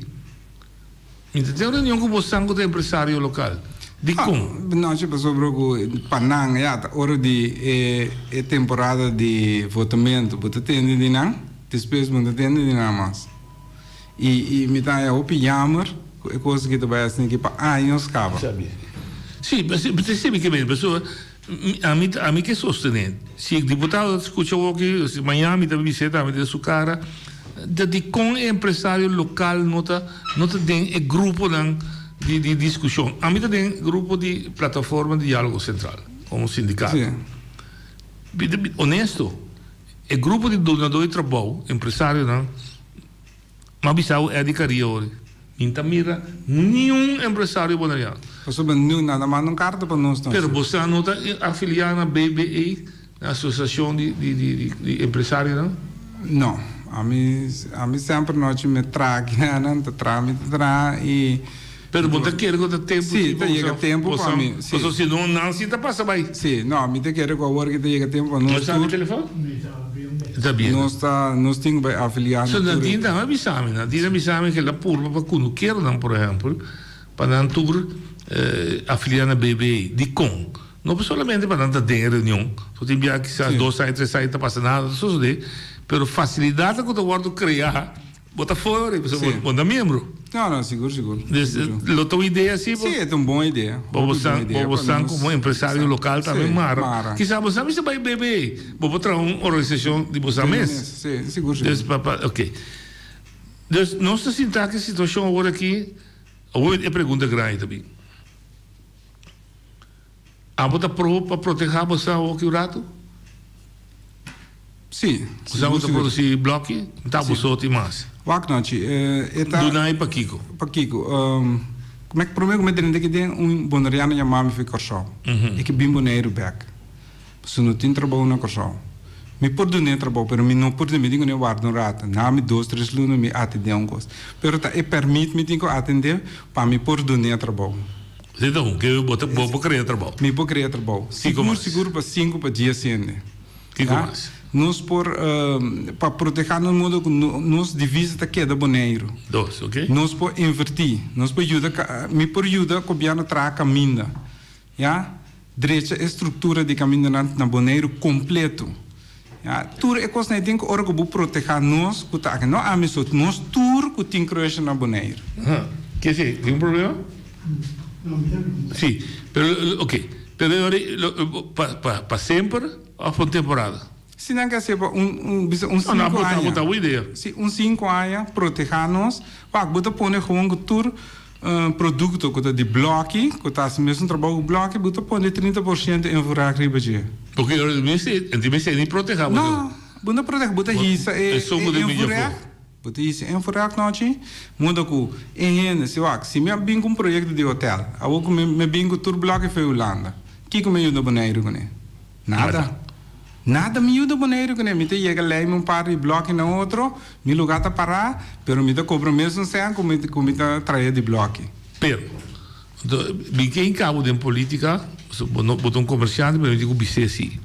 mi ta tene un reunion ku bosnan ku ta empresario lokal dikon? Nochi pasobra ku pa nan ya ta ora di e temporada di votamentu bo ta tende di nan despues bo no ta tende di nan mas i mi ta haña hopi yamer ku e kos aki ta bai asina aki pa años kaba. Si, pasobra Ami ami ke sostené. Si e diputado ta skucha awoki, si mañan mi ta bis'é tambe den su kara, ta dikon e empresario lokal no ta no ta den e gruponan di di diskushon. Ami ta den grupo di Plataforma di Diálogo Sentral komo sindikato. Honesto, e grupo di dunadó di trabou, empresarionan, M'a bisa bo Eddy Carrillo ori, mi n'ta mira niun empresario boneriano. Pasobra niun nan a manda un karta pa nos Pero bo sa no ta afiliá na BBE, na asosiashon di di empresarionan? No, ami ami semper nochi mi traha aki nan ta traha mi ta traha i. Pero bo ta kere ku ta tempu si ta yega tempu pa mi. Si. Pasobra si no nan si ta pasa bai. Si, no, mi ta kere ku awor ki ta yega tempu pa nos tur. Bo sabi telefòn? Ta bien. Nos ta, nos tin ku bai afiliá na tur. So Nadine tambe a bisa mi, Nadine a bisa mi ku el a purba pa kunukeronan por ehèmpel, pa nan tur afiliá na BBE. Dikon? No solamente pa nan ta den e reunion, so tin bia kisas dos aña, tres aña ta pasa nada no ta sosodé, pero fasilidatnan ku ta wòrdu kreá. Bo ta for, Sí. bo ta miembro. No, no, sigur, sigur. Dus, lo ta un idea así? Sí, e ta un bon idea. Bo bo san, bo bo san como empresario local tambe mara. Mara. Kisa bo sa mester bai BBE. Bo por traha un organisacion di bo sa mes. Sí, sigur, sigur. Dus pa, pa, ok. Dus nos ta sinta aki situacion awor aki, awor e pregunta grandi ta bin. Abo ta pro pa proteha bo sa hoki un ratu? Sí. Bo sa bo ta produci bloki? Nta bo so tin mas. Wak nochi, e ta. Duna e pakiko? Pakiko? Kume prome ku mi drenta aki den un boneriano yama mi fi Kòrsou. E ke bin Boneiru bèk. Pasobra no tin trabou na Kòrsou. Mi por dun'é trabou, pero mi no por dun'é. Mi tin ku n'e warda un rato. Na mi dos, tres luna mi atendé un kos. Pero ta e pèrmit mi tin ku atendé pa mi por dun'é trabou. Esei ta un, ke bo ta bo por krea trabou. Mi por krea trabou. Kiko Sigur, mas? sigur pa sinku pa dies hende. Kiko mas? Nos por, pa protehá nos modo ku nos divisa ta keda Boneiru. Dos, oke. Nos por invertí, nos por yuda, mi por yuda gobièrnu traha kaminda, ya, drecha e struktura di kamindanan na Boneiru kompleto. Ya, tur e kosnan ei tin ku ora ku bo protehá nos ku ta aki, no ami so, nos tur ku tin kruesha na Boneiru. Aha, ke si, tin un problema? Si, pero ok, pero e ora ei lo pa pa pa semper òf pa un temporada? Si nan ke hasié pa un un bisa un sinku aña. No, no, bo ta bo idea. Si, un sinku aña protehá nos, wak bo ta pone gewoon ku tur. produkto ku ta di blòki, ku ta hasi mesun trabou ku blòki, bo ta pone 30% invoerrecht riba dje. Porque e mester ni protehá bo. No, bo no protehá, bo ta hisa e invoerrecht. Bo ta hisa e invoerrecht nochi, muda ku e hende, si wak, si mi a bin ku un proyekto di hotel, awor ku mi bin ku tur blòki for Hulanda, kiko mi a yuda Boneiru kuné? Nada. Nada mi yuda Boneiru kuné. Mi ta yega lei mi un par di blòki na otro, mi lugá ta pará, pero mi ta kobra mesun sèn ku mi ku mi ta trae di blòki. Pero, mi ke hinka bo den polítika, bo no bo ta un komersiante, pero mi tin ku bis'é si.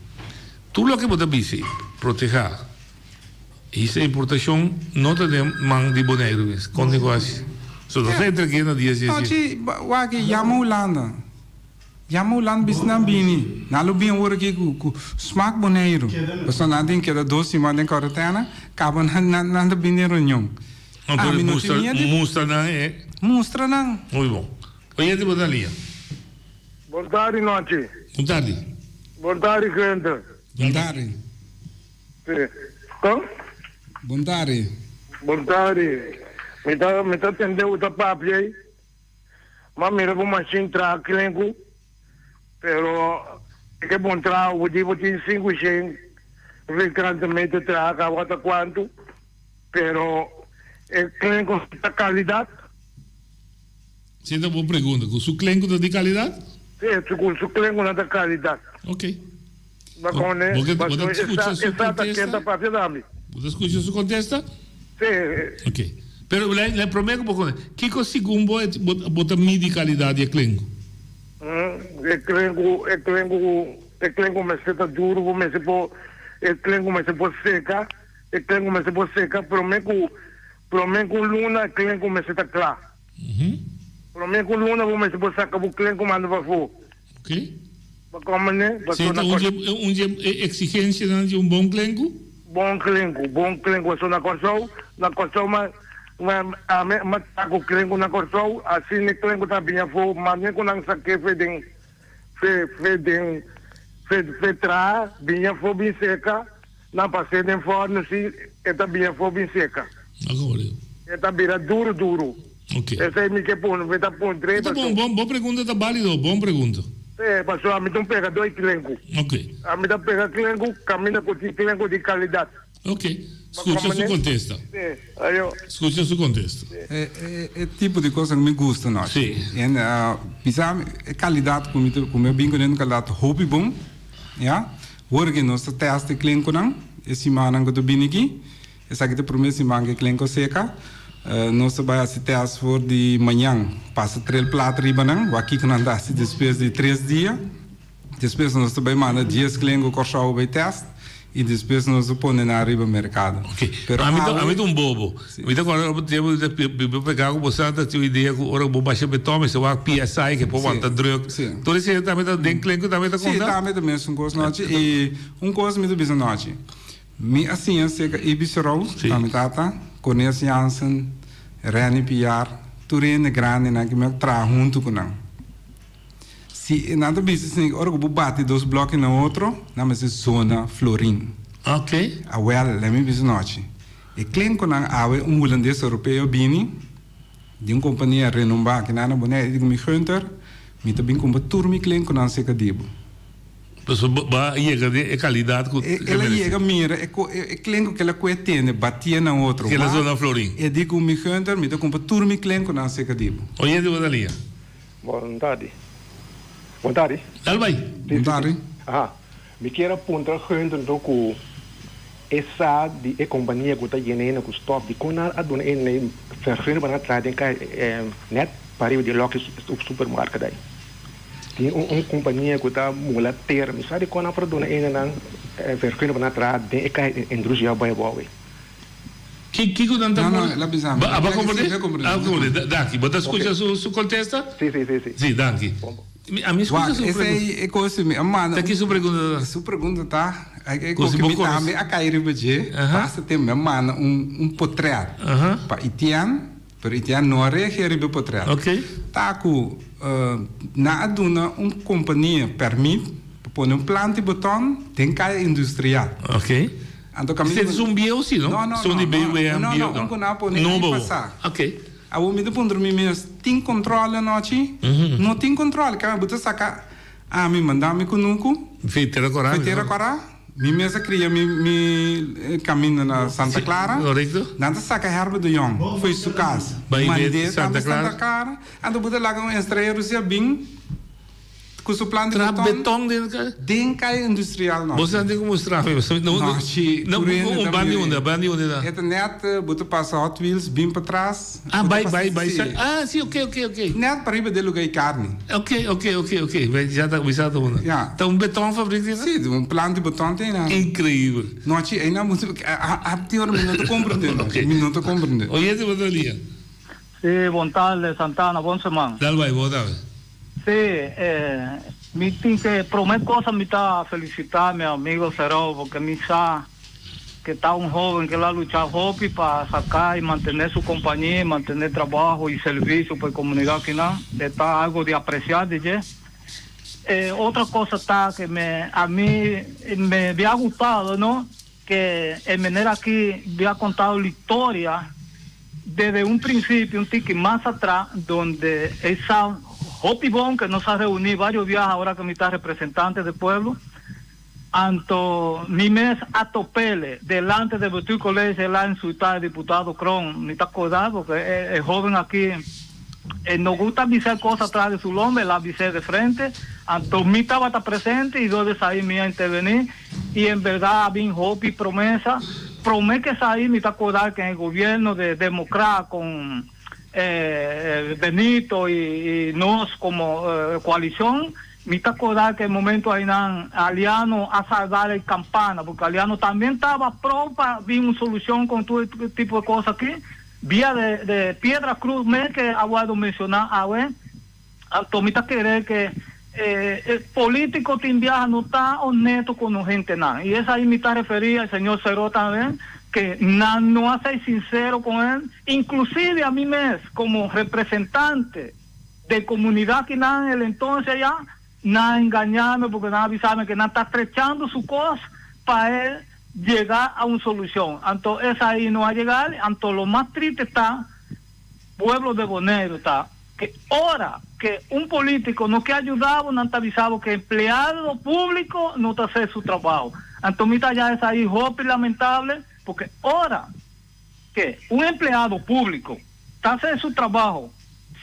Tur loke bo ta bisa, protehá hisa importashon no ta den man di Boneiru mes. Kon tin ku hasi? So nos ta entreg'é na dia si asi. No, wak, yama Hulanda. Yama Hulanda bisa nan bini. Nan lo bin awor aki ku ku smak Boneiru. Pasobra nan tin keda dos siman den kòrentena, kaba nan nan nan ta bin den reunion. Anto Ami no tin mustra miedu. mustra nan e. Mustra nan. Muy bon. Oyente bo ta lia. Bon tardi nochi. Bon tardi. Bon tardi Gunther. Bon tardi. Si. Kon? Bon tardi. Bon tardi. Mi ta mi ta tende bo ta papia ei. M'a mira ku mashin traha klenku, pero e ke bon traha bo di bo tin 500 vierkante meter traha kaba ta kuantu, pero e klenku ta kalidat. Si ta bon pregunta, ku su klenku ta di kalidat? Si, ku su klenku nan ta kalidat. Ok. Bo ta skucha su kontesta? Bo ta skucha su kontesta? Si. Ok. Pero le prome ku bo kontesta, kiko segun bo bo ta midi kalidat di e klenku? E klenku, e klenku, e klenku mester ta duru, bo mester por, e klenku mester por seka, e klenku mester por seka prome ku, prome ku luna e klenku mester ta kla. Prome ku luna bo mester por saka bo klenku manda pafó. Ok. Si ta un dje e exigencianan di un bon klenku? Bon klenku, bon klenku. Pasobra na Kòrsou, na Kòrsou ma, ma ami ma ta ku klenku na Kòrsou, asina e klenku ta bini afó, mane ku nan sak'é fe den, fe, fe den, fe, fe traha, bini afó bin seka, nan pas'é den fòrnu si e ta bini afó bin seka. E ta bira duru duru. Ok. Esei mi ke pon, mi ta puntr'é Ta bon, bon, bo pregunta ta bálido, bon pregunta. Sí, pasobra ami ta un pegadó di klenku. Ok. Ami ta pega klenku kaminda ku tin klenku di kalidat. Ok. Skucha su kontesta. Sí, ayo. Skucha su kontesta. E, e, e tipo di kosnan mi gusta no. Sí. En bisa mi e kalidat ku mi ta, ku mi a bin kuné un kalidat hopi bon, ya. Wor ke nos ta tèst e klenkunan e simannan ku ta bini aki. Esaki ta e prome siman ku e klenko seka. Nos ta bai hasi tèst for di mañan pasa trel plat riba nan, wak kiko nan ta hasi despues di tres dia. Despues nos ta bai manda dies klenko Kòrsou bai tèst i despues nos ta pone nan riba merkado. Ok, pero ami ta ami ta un bobo. Mi ta kòrda ora tempu mi ta biba pegá ku bo sa ta tin un idea ku ora bo basha beton mester wak PSI ke por wanta drùk. Tur esei tambe ta den klenko tambe ta konta? Si, tambe ta mesun kos nochi i un kos mi ta bisa nochi. Mi a siña serka Ibis Rous, ta mi tata, Cornelis Jansen, Renny Piar, tur hende grandinan ku mi a traha huntu ku nan. Si nan ta bisa esei, ora ku bo bati dos bloki na otro, nan mester zona florin. Ok. Awel, lei mi bisa nochi. E klenkonan awe un hulandes europeo bini di un kompania renombrá akinan na Bonaire, e di ku mi, Gunther, mi ta bin kumpra tur mi klenkonan serka di bo. Pasobra bo a yega den e kalidat ku E el a yega mira e ko e klenku ku el a kue tene batié na otro. Kel a zona florin. E di ku mi Gunther, mi ta kumpra tur mi klenkunan serka di bo. Oyente bo ta lia. Bon tardi. Bon tardi. Dal bai. Bon tardi. Aha. Mi kier a puntra Gunther anto ku e sa di e kompania ku ta yena yena ku stof dikon nan a duna e vergunning pa nan a traha den kai net pariba di Lucky supermarket ai. Tin un kompania ku ta mula tera. Mi sa dikon nan por a duna hendenan vergunning pa nan traha den e kai industria bai abou ei. Kiko nan ta mula? No, no, el a bisa mi. Abo a komprende? Mi a komprende. Abo a komprende. Danki. Bo ta skucha su kontesta? Si, si, si, si. Si, danki. Ami skucha su pregunta. Wak, esei e kos mi a manda. Ta ki su pregunta ta? Su pregunta ta, e kos ku mi tambe a kai riba dje, basta tempu mi a manda un potrèt pa Etienne. Pero Itian no a reageer riba e potret. Ta ku nan a duna un kompania pèrmit pa pone un plant di boton den kaya industrial. Anto kaminda. Esei ta un bieu si no? No, no, no. Son di BWM bieu. No, no, un ku nan a pone aña pasá. Awor mi ta puntra mi mes, tin control anochi? No tin control. Kaba bo ta saca ami manda mi cunucu. Fi tera cora. Fi tera cora. Mi mes a cria mi mi caminda na Santa Clara. Correcto. Nan ta saca Herbert de Jong fo'i su cas. Mand'e tambe Santa Clara. Anto bo ta laga un estranhero si a bin. Ku su plan di Traha beton den kaya? Den kaya industrial no. Bo sa tin ku mustra mi. No, chi, tur hende ta mira. Bandi unda, bandi unda ta? E ta net bo ta pasa Hot Wheels bin patras. Ah, bai, bai, bai. Ah, si, ok, ok, ok. Net pariba den luga di karni. Ok, ok, ok, ok. Ya ta, mi sa ta unda. Ya. Ta un beton fabrik tin? Si, un plan di beton tin einan. Increibel. No, chi, einan bo, a tin ora mi no ta comprende no. Mi no ta comprende. Oyente bo ta lia. Si, bon tarde Santana, bon seman. Dal bai, bon tarde. Sí, eh, mi tin que prome cosa mi ta felicita mi amigo Serol porque mi sa que ta un joven que lo a lucha hopi pa saca y mantene su compañia y mantene trabajo y servicio pa e comunidad akinan. E ta algo di aprecia di dje. Eh, otra cosa ta que me a mi me habia gustado no que e meneer aki habia contado la historia Desde un principio, un tiki mas atrás, donde e sa hopi bon que nos a reuni varios biaha ora que mi ta representante de pueblo, anto mi mes a topele delante de Bestuur College el a insulta e diputado Kroon, mi ta acorda porque e joven aki e no gusta bisa cosa atrás de su lomba, el a bis'e de frente, anto mi tabata presente y dor de esai mi a interveni. Y en berdad a bin hopi promesa. Prome ke esai mi ta acorda ke en e gobierno de democra con Benito y nos como coalicion, mi ta acorda ke e momento ainan Aliano a salvar e campana, porque Aliano tambien taba pro pa bin un solucion con tur e tipo de cos aki. Via de Piedra Cruz mes ke a wordo menciona awe. Anto mi ta kere ke e politico tin biaha no ta honesto cu nos hentenan. Y esai mi ta referi al señor Cerro tambe, ke nan no a ser sincero con el, inclusive a mi mes como representante de comunidad kinan el entonces aya, nan a engañame porque nan a bisame ke nan ta trechando su cos pa el yega a un solucion. Anto esai no a yega, anto lo mas triste ta pueblo de Boneiru ta ke ora ke un politico no ke ayuda bo nan ta bisa bo ke empleado publico no ta hace su trabao. Anto mi ta haya esai hopi lamentable porque ora ke un empleado publico ta hace su trabajo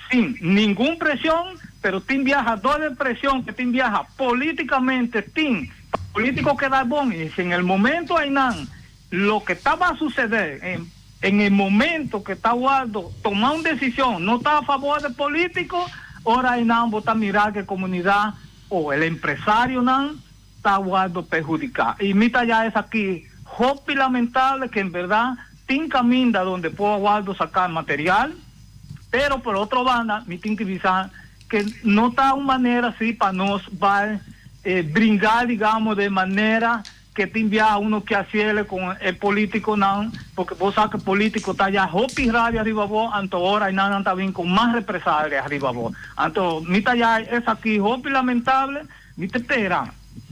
sin ningun presion pero tin biaha dor e presion ke tin biaha politicamente tin pa politico keda bon y si en el momento ainan loke ta ba sucede en En e momento ke ta wordo toma un decision no ta a favor de politico, ora eynan bo ta mira ke comunidad o el empresarionan ta wordo perhudica. Y mi ta ya esaki hopi lamentable ke en berdad tin caminda donde por a wordo saca material, pero por otro banda mi tin ke bisa ke no ta un manera si pa nos bay bringa digamos de manera Ke tin biaha uno ke hasiele kon e politikonan, porque bo sa ke politiko ta ya hopi rabia riba bo, anto ora einan nan ta bin ku mas represalia riba bo. Anto mi ta ya esaki hopi lamentable, mi ta pera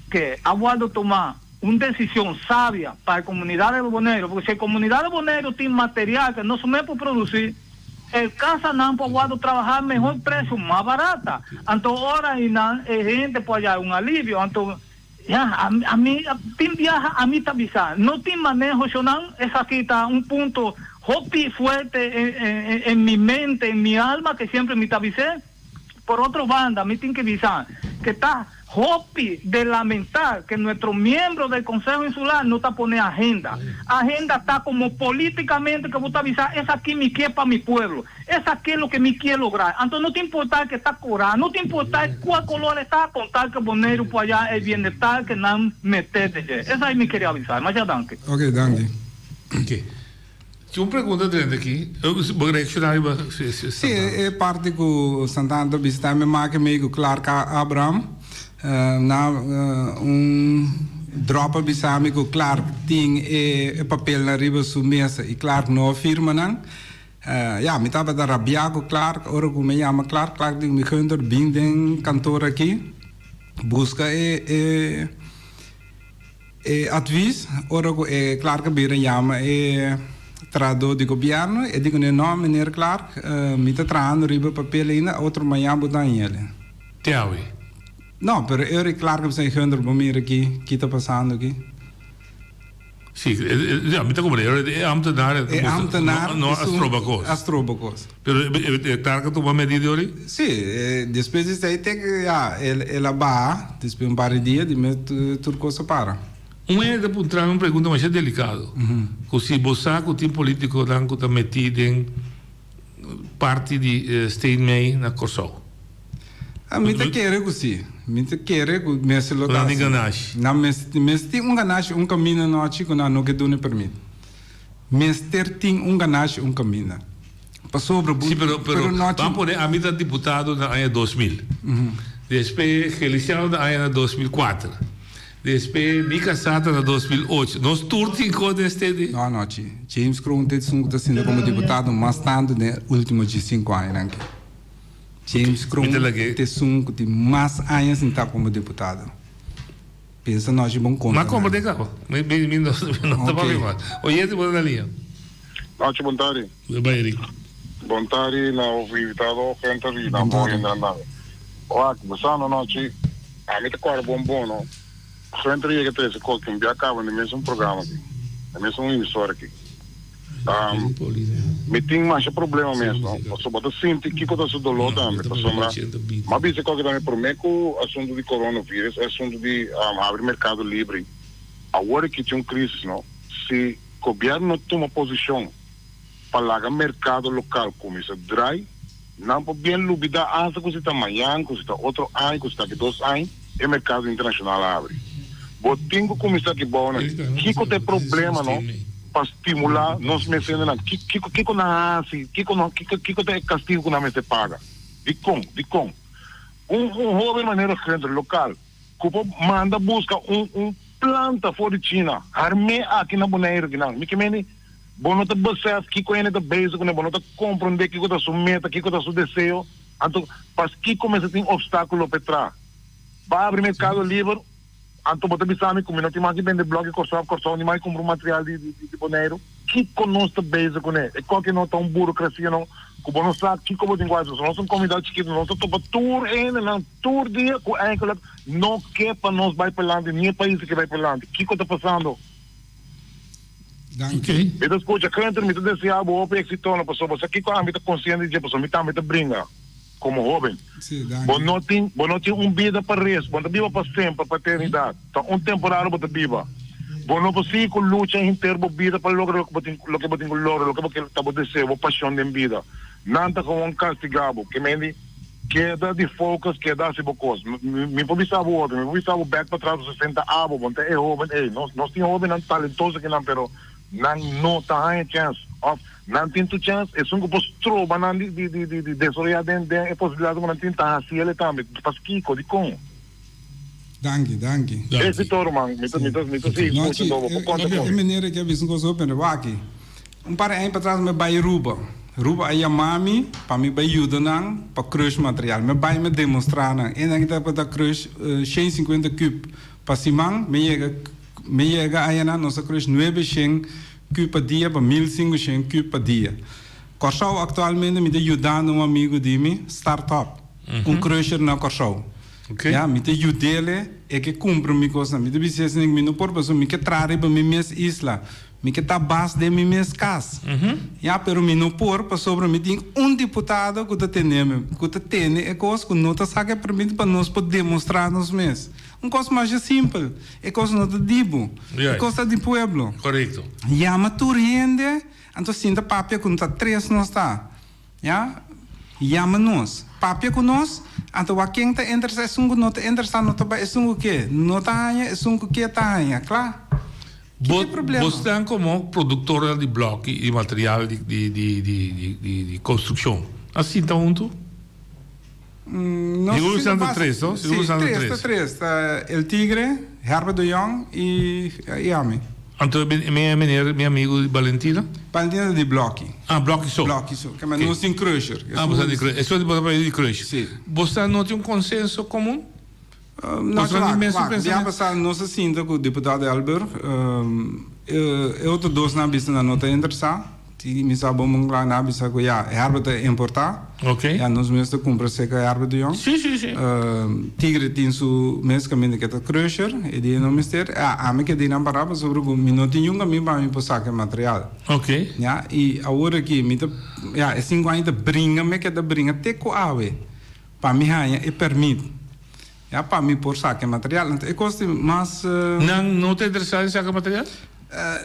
ke a wordo tuma un desishon sabia pa e komunidat di Boneiru, porque si e komunidat di Boneiru tin material ke nos mes por produsi, e kasanan por wordo trabaha mehor presio, mas barata. Anto ora einan e hende por haya un alivio. Anto Ya, ami tin biaha ami ta bisa, no tin maneho shonan, esaki ta un punto hopi fuerte en mi mente, en mi alma ke siempre mi ta bis'é. Por otro banda mi tin ke bisa ke ta hopi de lamentar ke nuestro miembro del Consejo Insular no ta pone agenda. Agenda ta como politicamente ke bo ta bisa esaki mi ke pa mi pueblo. Esaki e loke mi kier logra. Anto no ta importa ke ta kora, no ta importa kua kolor e ta, kon tal ke Boneiru por haya e bienestar ke nan mester de dje. Esaki mi kere avisa. Masha danki. Ok, danki. Ok. Tin un pregunta drenta aki. Bo reacciona riba si Si, e parti ku Santana ta bisa mi make mei ku Clark Abraham. Na un drop a bisa mi ku Clark tin e papelnan riba su mesa i Clark no a firma nan. Ya, mi tabata rabiá ku Clark. Ora ku mi yama Clark, Clark di mi, Gunther, bin den kantor aki, buska e e e advis. Ora ku e Clark a bira yama e trahadó di gobièrnu, e di kuné, No, meneer Clark, mi ta trahando riba e papel ainda, otro mañan bo ta hañ'el. Te awe. No, pero Eric Clark a bisa, Gunther, bo mira aki, ki ta pasando aki? Sí, ja, mi ta comprende. E ambtenaar E ambtenaar no a stroba kos. A stroba kos. Pero e Clark a tuma medida ori? Sí, despues di esei te, ja, el a baha, despues un par di dia, di mes tur kos a para. Un hende ta puntra mi un pregunta masha delicado, cu si bo sa cu tin politiconan cu ta meti den parti di Steenmey na Corsou. Ah, mi ta kere cu si. Mi ta kere cu mester lo ta Nan tin ganashi. Nan mester, mester tin un ganashi un caminda nochi cu nan no ke duna permit. Mester tin un ganashi un caminda. Pasobra bu, Si, pero, pero, nochi. ban pone ami ta diputado na aña 2000. Despe Feliciano na aña 2004. Despe mi kasá ta na 2008. Nos tur tin kos den stede. No, no, chi. James Kroon ta esun ku ta sinta komo diputado mas tantu den e ultimo diesinku añanan aki. James Kroon ta esun ku tin mas aña sintá komo diputado. Pensa no, chi, bon konta nan. M'a komprendé kaba. Mi no ta papia mas. Oyente bo ta na liña. Nochi, bon tardi. Bai, Eric. Bon tardi na invitado Genter y na mooi en tambe. Wak, bo sa no nochi. Ami ta kòrda bon bon no. Gunther yega trese kos ki un bia kaba na e mesun programa aki, na e mesun emisora aki. Mi tin masha problema mes no, pasobra bo ta sinti kiko ta su doló tambe, pasobra mi a bisa kòke tambe promé ku asuntu di coronavirus, e asuntu di habri merkado libre, awor aki tin un krisis no, si gobièrnu no tuma posishon pa laga merkado lokal kuminsá drai, Nan por bien lubida asta cu si ta mañan, cu si ta otro aña, cu si ta aki dos aña, e mercado internacional a habri. Bo tin cu cuminsa aki bao nan. Kico ta e problema no pa stimula nos mes hendenan? Kico kico nan a haci? Kico no kico kico ta e castigo cu nan mester paga? Dicon? Dicon? Un un hoben manera Gunther local cu por manda busca un un planta for di China harm'e aki na Bonaire kinan. Mi ke mende Bo no ta besef kiko hende ta bezig kuné, bo no ta komprondé kiko ta su meta, kiko ta su deseo. Anto, paskiko mester tin opstákulo p'e tra? Ba abri merkado liber, anto bo ta bisa mi ku mi no tin mas di bende blòk di Kòrsou òf Kòrsou ni mas di kumpra un material di di Boneiru? Kiko nos ta bezig kuné? E kòke no ta un burokrasia no, ku bo no sa kiko bo tin ku hasi. Pasobra nos ta un komunidat chikitu, nos ta topa tur hendenan tur dia ku èinkelijk no ke pa nos bai palanti, ni e pais ke bai palanti. Kiko ta pasando? Danki. Mi ta scucha Clinton, mi ta desea bo hopi exito no pasobra sa kico ami ta consciente di dje pasobra mi tambe ta bringa como hoben. Sí, danki. Bo no tin bo no tin un bida pa res, bo no ta biba pa semper, pa eternidad. Ta un temporada bo ta biba. Bo no por sigui cu lucha henter bo bida pa logra loke bo tin loke bo tin cu logra, loke bo ke ta bo deseo, bo pasion den bida. Nan ta gewoon castiga bo. Ke mende? Keda di focus, keda hasi bo kos. Mi por bisa bo otro, mi por bisa bo bek patras bo sesenta abo, bo no ta e hoben ey. Nos nos tin hobennan talentoso akinan pero nan no ta haña chèns òf nan tin tur chèns, esun ku por stroba nan di di di di desaroyá den den e posibilidatnan ku nan tin ta hasi el tambe. Paskiko? Dikon? Danki, danki. Éxito ruman, mi ta mi ta mi ta sigui Nochi, skucha bo, bo por konta e ku mi. manera ke a bisa un kos hopi, wak, Un par aña patras mi bai Ruba. Ruba a yama mi pa mi bai yuda nan pa crush material. Mi bai mi demostra nan. E nan tabata crush shen sinkuenta kub pa siman. Mi yega mi yega ayanan nos a crush nuebe shen kub pa dia pa 1500 kub pa dia. Kòrsou aktualmente mi ta yudando un amigu di mi start up un crusher na Kòrsou. Ya mi ta yud'ele e ke kumpra mi kosnan. Mi ta bisa esei mi no por pasobra mi ke traha riba mi mes isla. Mi ke ta bas den mi mes kas. Ya, pero mi no por pasobra mi tin un diputado ku ta tene mi, ku ta tene e kos ku no ta saka e permit pa nos por demostrá nos mes. Un kos masha simpel. E kos no ta di bo. E kos ta di pueblo. Korekto. Yama tur hende, anto sinta papia ku no ta tres nos ta. Ya, yama nos. Papia ku nos, anto wak ken ta interesá, esun ku no ta interesá no ta bai, esun ku ke no ta haña, esun ku ke ta haña. Kla. Bo Kiko e problema? bo stan komo produktornan di blòki i material di di di di di di di konstrukshon. A sinta huntu? Nos Sigur sinta stan ta bas tres, no? Sí, Sigur stan ta tres, tres. ta tres. Ta El Tigre, Herbert de Jong i i ami. Anto mi mi meneer mi amigu di Valentina? Valentina ta di blòki. Ah, blòki so. Blòki so. Ke men nos tin crusher. Ah, bo sa di crusher. Esun di bo ta papia di crusher. Sí. Bo sa no tin un konsenso komun? No, Boso wak, wak. Bia pasá nos a sinta ku diputado Elburg. E otro dosnan a bisa nan no ta interesá. Mi sa bon bon kla nan a bisa ku ya, e herbe ta importá. Ya nos mes ta kumpra seka e herbe di yòn. Tigre tin su mes kaminda ke ta crusher, e di e no mester. Ami ke di nan pará pasobra ku mi no tin yun kaminda pa mi por saka e material. Ya, i awor aki mi ta, ya, e sinku aña ta bringa mi ke ta bringa te ku awe. Pa mi haña e permit, ya, pa mi por saka e material. Anto e kos di mas. Nan no ta interesá den saka material?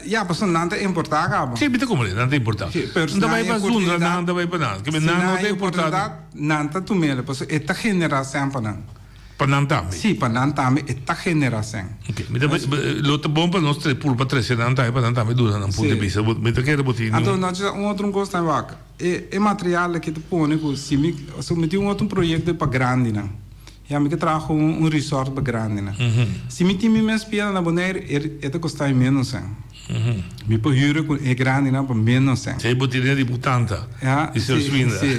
Ya, pasobra nan ta importá kaba. Sí, mi ta komprendé, nan ta importá. Sí, pero si nan ta bai pa zundra nan, ta bai pa nan. Si nan no ta oportunidat, nan ta tum'el, pasobra e ta generá sèn pa nan. Pa nan tambe? Sí, pa nan tambe e ta generá sèn. Oké, mi ta lo ta bon pa nos purba trese nan tambe, pa nan tambe duna nan punto di bista. Mi ta kere bo tin. Anto, no, un otro kos tambe wak. E e material aki ta pone ku si mi so mi tin un otro proyekto pa grandinan. Ya mi ke traha ku un resort pa grandinan. Si mi tin mi mes piedra na Bonaire e e ta kosta mi menos sèn. Mi por hür ku e grandinan pa menos sèn. Ei bo tin e diputanta Ya, di si, Sint si.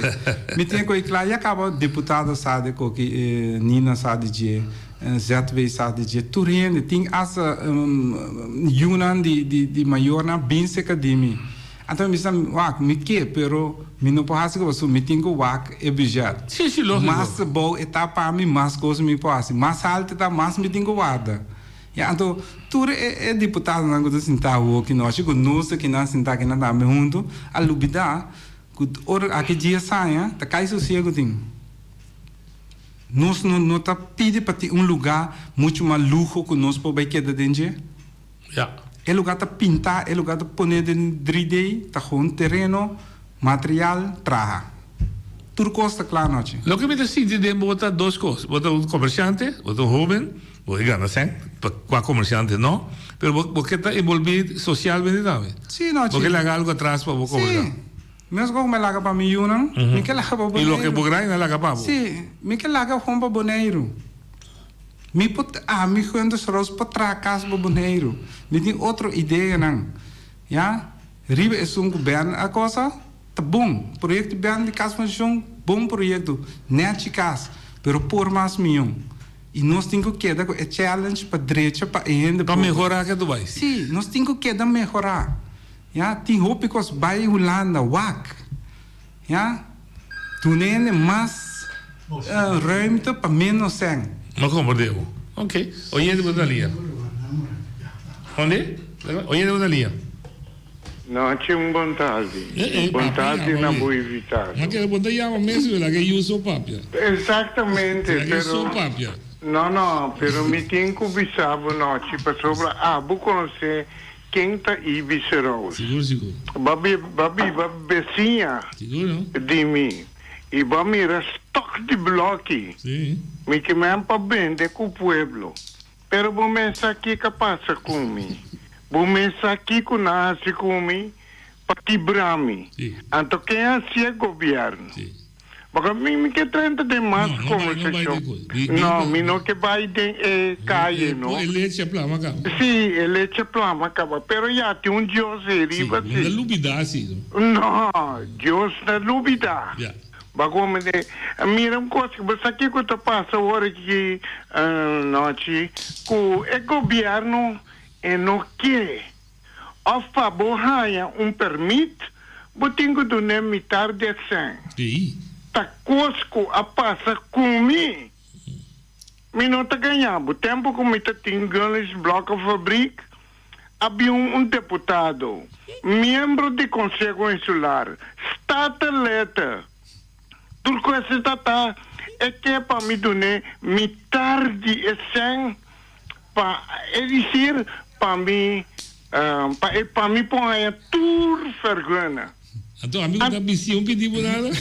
Mi tin ku e kla ya kaba diputado sa di koki Nina sa di dje, ZW sa di dje, tur hende tin asta yunan di di di mayornan bin seka di mi. Anto mi bisa, Wak, mi ke, pero mi no por hasi ku pasobra mi tin ku wak e bujet. Sí, sí, lógiko. Mas abou e ta pa mi, mas kos mi por hasi. Mas haltu e ta, mas mi tin ku warda. Ya, anto tur e e diputadonan ku ta sintá awoki nochi ku nos akinan sintá akinan tambe huntu, a lubidá ku ora aki dia saña ta kai sosiego tin. Nos no no ta pidi pa tin un lugá muchu mas luho ku nos por bai keda den dje. Ja. E lugar ta pintá, e lugar ta poné den 3D, ta gewoon tereno, material, traha. Tur kos ta kla anochi. Loke mi ta sinti den bo ta dos kos. Bo ta un komersiante, bo ta un hoben, bo ke gana sèn, pa kua komersiante no, pero bo bo ke ta enbolbí sosialmente tambe. Sí, nochi. Bo ke laga algu atras pa bo komersa. Sí. Meskos ku mi a laga pa mi yunan, mi ke laga pa I loke Boneiru. bo grai na laga pa bo. Sí, mi ke laga gewoon pa Boneiru. Mi por, ami Gunther Roos por traha kas pa Boneiru. Mi tin otro ideanan, ya. Riba esun ku Bern a kosa, ta bon. Proyekto Bern di Kas Fundashon, bon proyekto, nèchi kas, pero por mas mion. I nos tin ku keda ku e challenge pa drecha pa e hende Pa por. mehorá ke Dubai. Sí, nos tin ku keda mehorá. Ya, tin hopi kos, bai Hulanda, wak. Ya, duna hende mas ruimte pa menos sèn. No komprendé bo. Ok. Oyente bo ta lia. Onde? Oyente bo ta lia. Nochi un bon tardi. Eh, eh, Bon papia tardi yama na mi. bo invitado. Ma kere bo ta yama mes i laga e yu so papia. Exactamente, Laga e so pero papia. No, no, pero mi tin cu bisa bo nochi pasobra abo conoce Ken ta Ibi Serous? Sigur, sigur. Bo a biba besiña Sigur, no? di mi i bo a mira stok di bloki. Sí. Mi ke men pa bende ku pueblo. Pero bo mes sa kiko a pasa ku mi. Bo mes sa kiko nan a hasi ku mi pa kibra mi. Sí. Anto ken a hasi e gobièrnu? Sí. Porque mi mi ke trenta den mas No, no bai, no bai conversacion. den kos. Di, di, No, mi no ke bai den e calle, E, no. e leche a plama caba. Sí, e leche a plama caba. Pero ya, tin un Dios Sí, riba, bo no ta sí. lubida si, no. No, Dios ta lubida. Ya. Ba come de, mira un cos, bo sa kico ta pasa ora ki nochi, cu e gobierno e no ke. Of pa bo haña un permit, bo tin ku dun'é mitar di e sèn. Ta kos ku a pasa ku mi. Mi no ta gañá bo. Tempu ku mi ta tin Gunnlix Blokkenfabriek, a bin un deputado, miembro di Konseho Insular, Statenlid. Tur kos ta ta e ke pa mi dun'é mitar di e sèn. Pa e dicir pa mi pa e pa mi por haña tur vergunning. Anto ami ku ta bisti un pidi bo nada?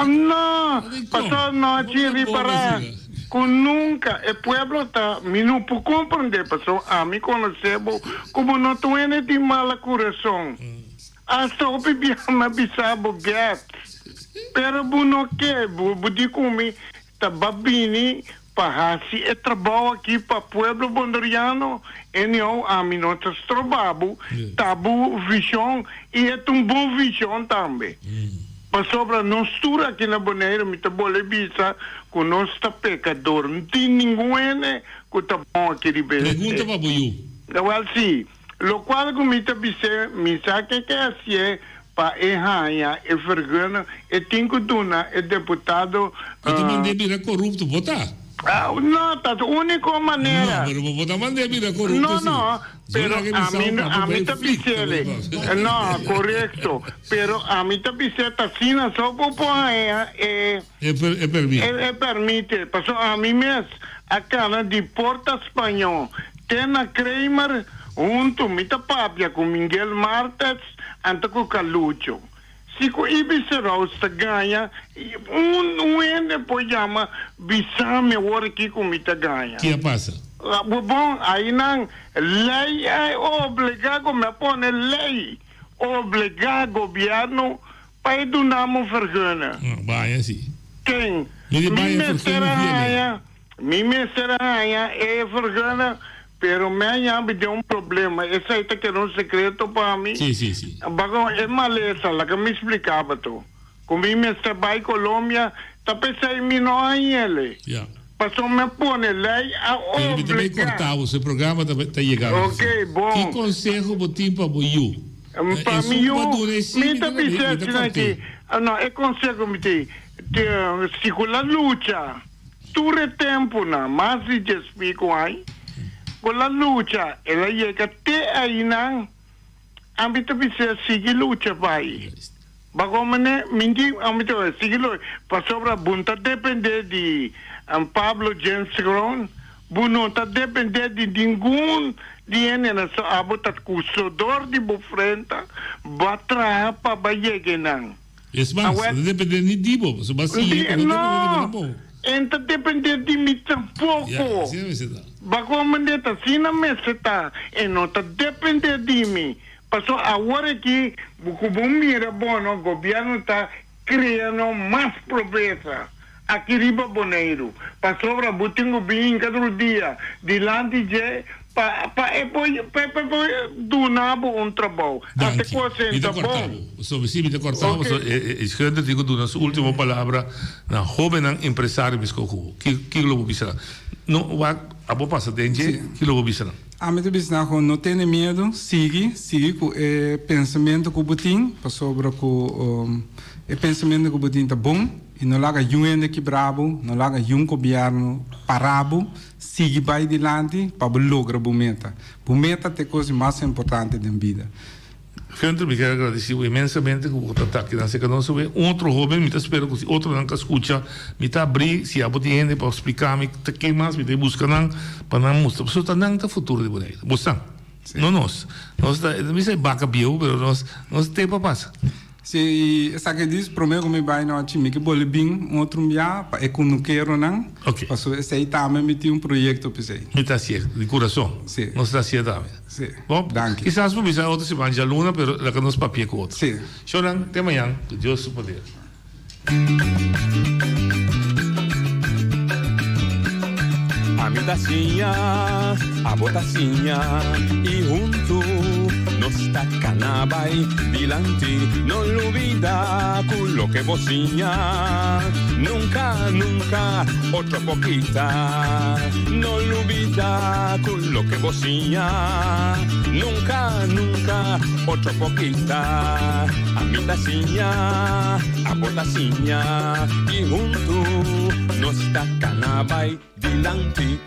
No, paso nochi ripara ku nunka e pueblo ta mi no por comprende paso ami conoce bo ku bo no ta wende di mala curason. Hasta hopi bia mi a bisa bo get pero bo no ke bo di ku mi Ta ba bini pa haci e trabao aki pa pueblo Bonderiano, anyhow ami no ta stroba bo, ta bo vision y e ta un bon vision tambe. Pasobra nos tur aki na Boneiru mi ta bole bisa ku nos ta pekador. No tin ningun hende ku ta bon aki riba e. Pregunta pa bo yu. Wèl si. Lokual ku mi ta bis'é, mi sa ke ke hasié pa e haña e vergunning, e tin ku duna e deputado. Bo ta mand'é bira korupto, bo ta? No, ta su úniko manera. No, pero bo ta mand'é bira korupto si. No, no, pero ami, ami ta bis'é. No, korekto. Pero ami ta bis'é ta asina so bo por haña e. E permit. E permite. Pasobra ami mes a kana di Porta Spañó te na Kramer huntu mi ta papia ku Miguel Martes anto ku Calucho. Si ku Ibi Serous ta gaña, un un hende por yama bisa mi awor aki ku mi ta gaña. Ki a pasa? Bon, ainan lei a obligá ku mi a pone lei obligá gobièrnu Pa e duna mi un vergunning. Ah, baña si. Ken? Mi di Mi baña mester vergunning a via lei. haña, mi mester a haña e vergunning, pero mi a ña mi den un problema. Esei ta keda un secreto pa mi. Si, si, si. Bago e malesa, laga mi splica bo to. Cu mi mester bay Colombia, ta pesey mi no hañele. Ya. Pasobra mi a pone ley a Pero mi ta bay obliga. corta bo, su programa ta, ta yegando. Ok, bon. Ki conseho bo tin pa bo yu? Pa mi yu, mi ta bisa asina aki, no, e conseho mi tin, si cu la lucha tur e temponan, mas di dies pico aña, cu la lucha, el a yega te ainan, ami ta bisa sigui lucha bai. Bago mane, mi di, ami ta bisa sigui lucha, pasobra bo no ta depende di Pablo James Kroon, Bo no ta dependé di ningun di hendenan, so abo ta ku sodor di bo frenta, bo a traha pa bo a yega einan. Es mas, no ta dependé ni di bo, pasobra bo a siña ku no ta dependé di bo tampoco. No, e no ta dependé di mi tampoco. Ya, asina mester ta. Bago mende ta asina mester ta, e no ta dependé di mi. Pasobra awor aki, bo ku bo mira bo no, gobièrnu ta Crea no mas pobresa aki riba Boneiru, pasobra bo tin cu bin hinca dru dia dilanti dje pa pa e por pa e por duna bo un trabou. Ate Danki. cu a Mi senta ta corta bon. bo. So, si mi ta corta bo, Ok. so e e Schunter tin cu duna su ultimo palabra na hobennan empresario mesco cu bo. Ki ki lo bo bisa nan? No wak abo pasa den dje, Si. ki lo bo bisa nan? Ami ta bisa nan cu no tene miedo, sigui, sigui cu e pensamento cu bo tin, pasobra cu e pensamento cu bo tin ta bon y no laga yun hende kibra bo, no laga yun gobierno para bo, sigui bay dilanti pa bo logra bo meta. Bo meta ta e cos di mas importante den bida. Gunther, mi kier a gradeci bo inmensamente cu bo ta ta aki nan cerca nos awe. Un otro hoben, mi ta spera cu si otronan ka scucha, mi ta abri, si abo tin hende pa splica mi ta ken mas, mi ta busca nan pa nan mustra. Pasobra ta nan ta futuro di Boneiru. Bo san, no nos. Nos ta, mi sa e baca bieu, pero nos, nos tempo a pasa. Si, y esaki dis, prome cu mi bay nochi, mi ke boli bin un otro bia pa e cunukeronan. Ok. Pasobra esey tambe mi tin un proyecto p'esey. Mi ta hacié, di curason. Si. Nos ta hacié tambe. Si. Bon, Danki. kisas por bisa otro siman djaluna, pero laga nos papia cu otro. Si. Shownan, te mañan, cu Dios su poder. Ami ta siña, abo ta siña y huntu nos ta cana bay dilanti. No lubida cu loke bo siña nunca, nunca otro por kita. No lubida cu loke bo siña nunca, nunca otro por kita. Ami ta siña, abo ta siña y huntu nos ta cana bay dilanti.